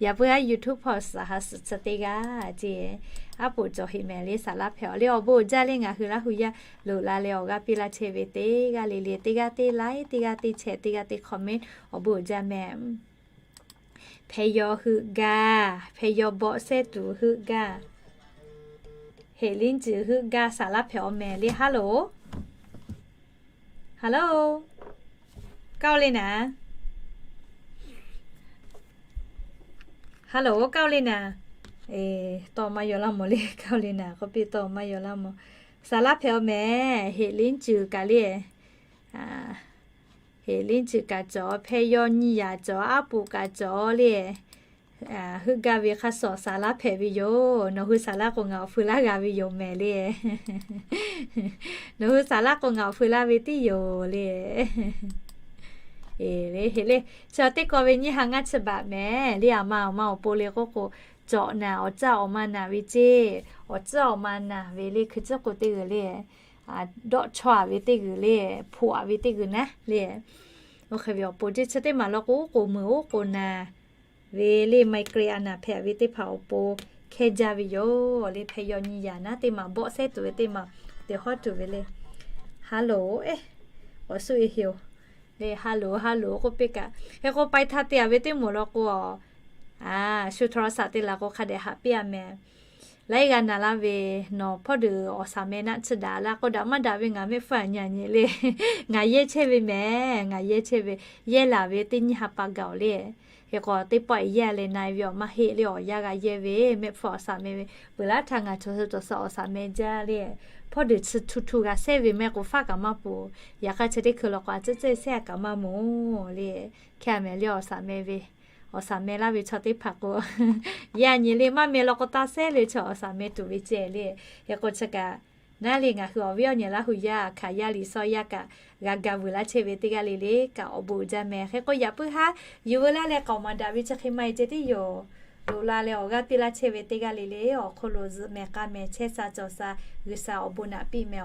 Yaꞈ puiˉ haˉ YouTube hpawˇ suhˍ ha suhˍ chi teˇ g'aˇ ceˇ, aˉ poꞈ cawˬ heꞈ mehˍ le saˍ laˇ hpehꞈ-aw le awˬ bon uiˍ jaˇ le ngaˬ hui Laˇ hu yaˇ loꞈ la leh awˬ g'aˇ piˇ laˇ chehˇ ve teˇ g'aˇ le le teˇ g'aˇ teˇ like teˇ g'aˇ teˇ share teˇ g'aˇ teˇ comment awˬ bon uiˍ jaˇ mehˍ. Hpeh yaw heuˆ gaˇ, hpeh yaw bawˆ sehˉ tuˬ heuˆ gaˇ, heꞈ liˉ cuiˬ heuˆ gaˇ saˍ laˇ hpehꞈ-aw mehˍ le. Hello, hello, kaˇ le naˍ, hello kaˇ le naˍ, tawˇ maˇ yaw laˇ mawˬ le kaˇ le naˍ k'oˆ piˇ tawˇ maˇ yaw laˇ mawˬ. Saˍ laˇ hpehꞈ-aw mehˍ, heꞈ liˉ cuiˬ kaꞈ le, heꞈ liˉ cuiˬ kaꞈ cawˬ, hpeh yaw nyi yaˍ cawˬ, aˉ poꞈ kaꞈ cawˬ le. Heuˆ gaˇ ve hk'a shuˍ saˍ laˇ hpehꞈ ve yoˬ. Nawˬ hui saˍ laˇ k'o ngaˬ awˬ feu laˇ g'a ve yoˬ mehˍ le. Nawˬ hui saˍ laˇ k'o ngaˬ awˬ feu laˇ ve tiˉ yoˬ le. Eˬ le, heꞈ le, chi teˇ kaw ve nyiˇ ha ngaˇ chi baꞈ mehˍ le. Aˬ ma awˬ ma awˬ pon le k'oˆ k'o, cawꞈ naˍ awˬ caˇ awˬ ma naˍ ve ceˇ, awˬ caˇ awˬ ma naˍ ve le hkui ciˉ k'o teˇ g'uiˬ le, dawˆ chawˇ-a ve teˇ g'uiˬ le, hpoꞈ-a ve teˇ g'uiˬ naˉ le. Oˇ hk'e ve awˬ pon ceˇ chi teˇ maˬ law k'o oˉ k'oˍ meuˬ oˉ k'oˍ naˍ ve le, ไมเกรน a naˍ hpehꞈ ve teˇ hpaˍ awˬ pon hkehˇ jaˇ ve yoˬ le. Hpeh yaw nyi yaˍ naˉ teˇ maˬ bawˆ sehˉ tuˬ ve teˇ maˬ te hawˉ tuˬ ve le. Hello, eˬ, awˬ suhˉ e heꞈ-oˬ le. Hello, hello k'oˆ piˇ kaꞈ, hk'e k'o pai htaˇ te-a ve teˇ moˍ law k'o, a, shu โทรศัพท์ te laˬ k'o hk'a dehꞈ haꞈ piˇ-a mehˍ. Laiˉ g'aˇ naˍ laˇ ve, nawˬ hpawˇ deuꞈ awˬ shaˍ meh naˆ tsuhˇ daꞈ laˇ k'o daꞈ maˇ daꞈ ve ngaˬ mehˆ hpfuhˇ a nyi a nyi le. Ngaˬ yehˇ chehˇ ve mehˍ, ngaˬ yehˇ chehˇ ve, yehˇ laˬ ve teˇ nyiˇ ha pa gaˬ-oˬ le. Hk'e k'o teˇ pawˆ-e yehˇ leh na-e ve awˬ maˇ heˆ le. Awˬ yanˇ g'a yehˇ ve mehˆ hpfuhˇ awˬ shaˍ meh ve, peuˬ laˇ htaˇ ngaˬ chaw suh cawˬ suh awˬ shaˍ meh jaˇ le. Hpawˇ deuꞈ chi htu htu g'a sehˉ ve mehˆ k'o faˉ kaꞈ maˇ poˬ. Yaꞈ hk'aˇ chi teˇ hkui law k'o a tcuhˉ tcuhˉ sehˉ kaꞈ maˇ moˍ le. Hkehˇ a mehˍ le awˬ shaˍ meh ve, awˬ shaˍ meh laˇ ve chaw teˇ hpaˍ k'o, yehˇ a nyi le maˇ meh law k'o taˇ sehˉ le chaw awˬ shaˍ meh tuˬ ve ceh le. Hk'e k'o chi kaꞈ Naˉ le, ngaˬ hui awˬ viˉ awˬ nyi Laˇ hu yaˇ hkanˍ yaˇ liꞈ sawˇ yaˇ kaꞈ g'a ga vuiˬ laˇ chehˇ ve teˇ g'aˇ le le kaꞈ awˬ bon uiˍ jaˇ meh. Hk'e k'o yaꞈ puiˉ haˉ yuˬ veu laˇ leh k'aoˍ maˍ daꞈ ve chi hk'e maˇ heˆ ceh tiˉ yoˬ. Loꞈ la leh awˬ g'aˇ piˇ laˇ chehˇ ve teˇ g'aˇ le le awˬ hk'aw lo zuhꞈ mehˍ k'a mehˍ chehˇ sha cawˬ sha G'uiˬsha awˬ bon naꞈ piˇ meh.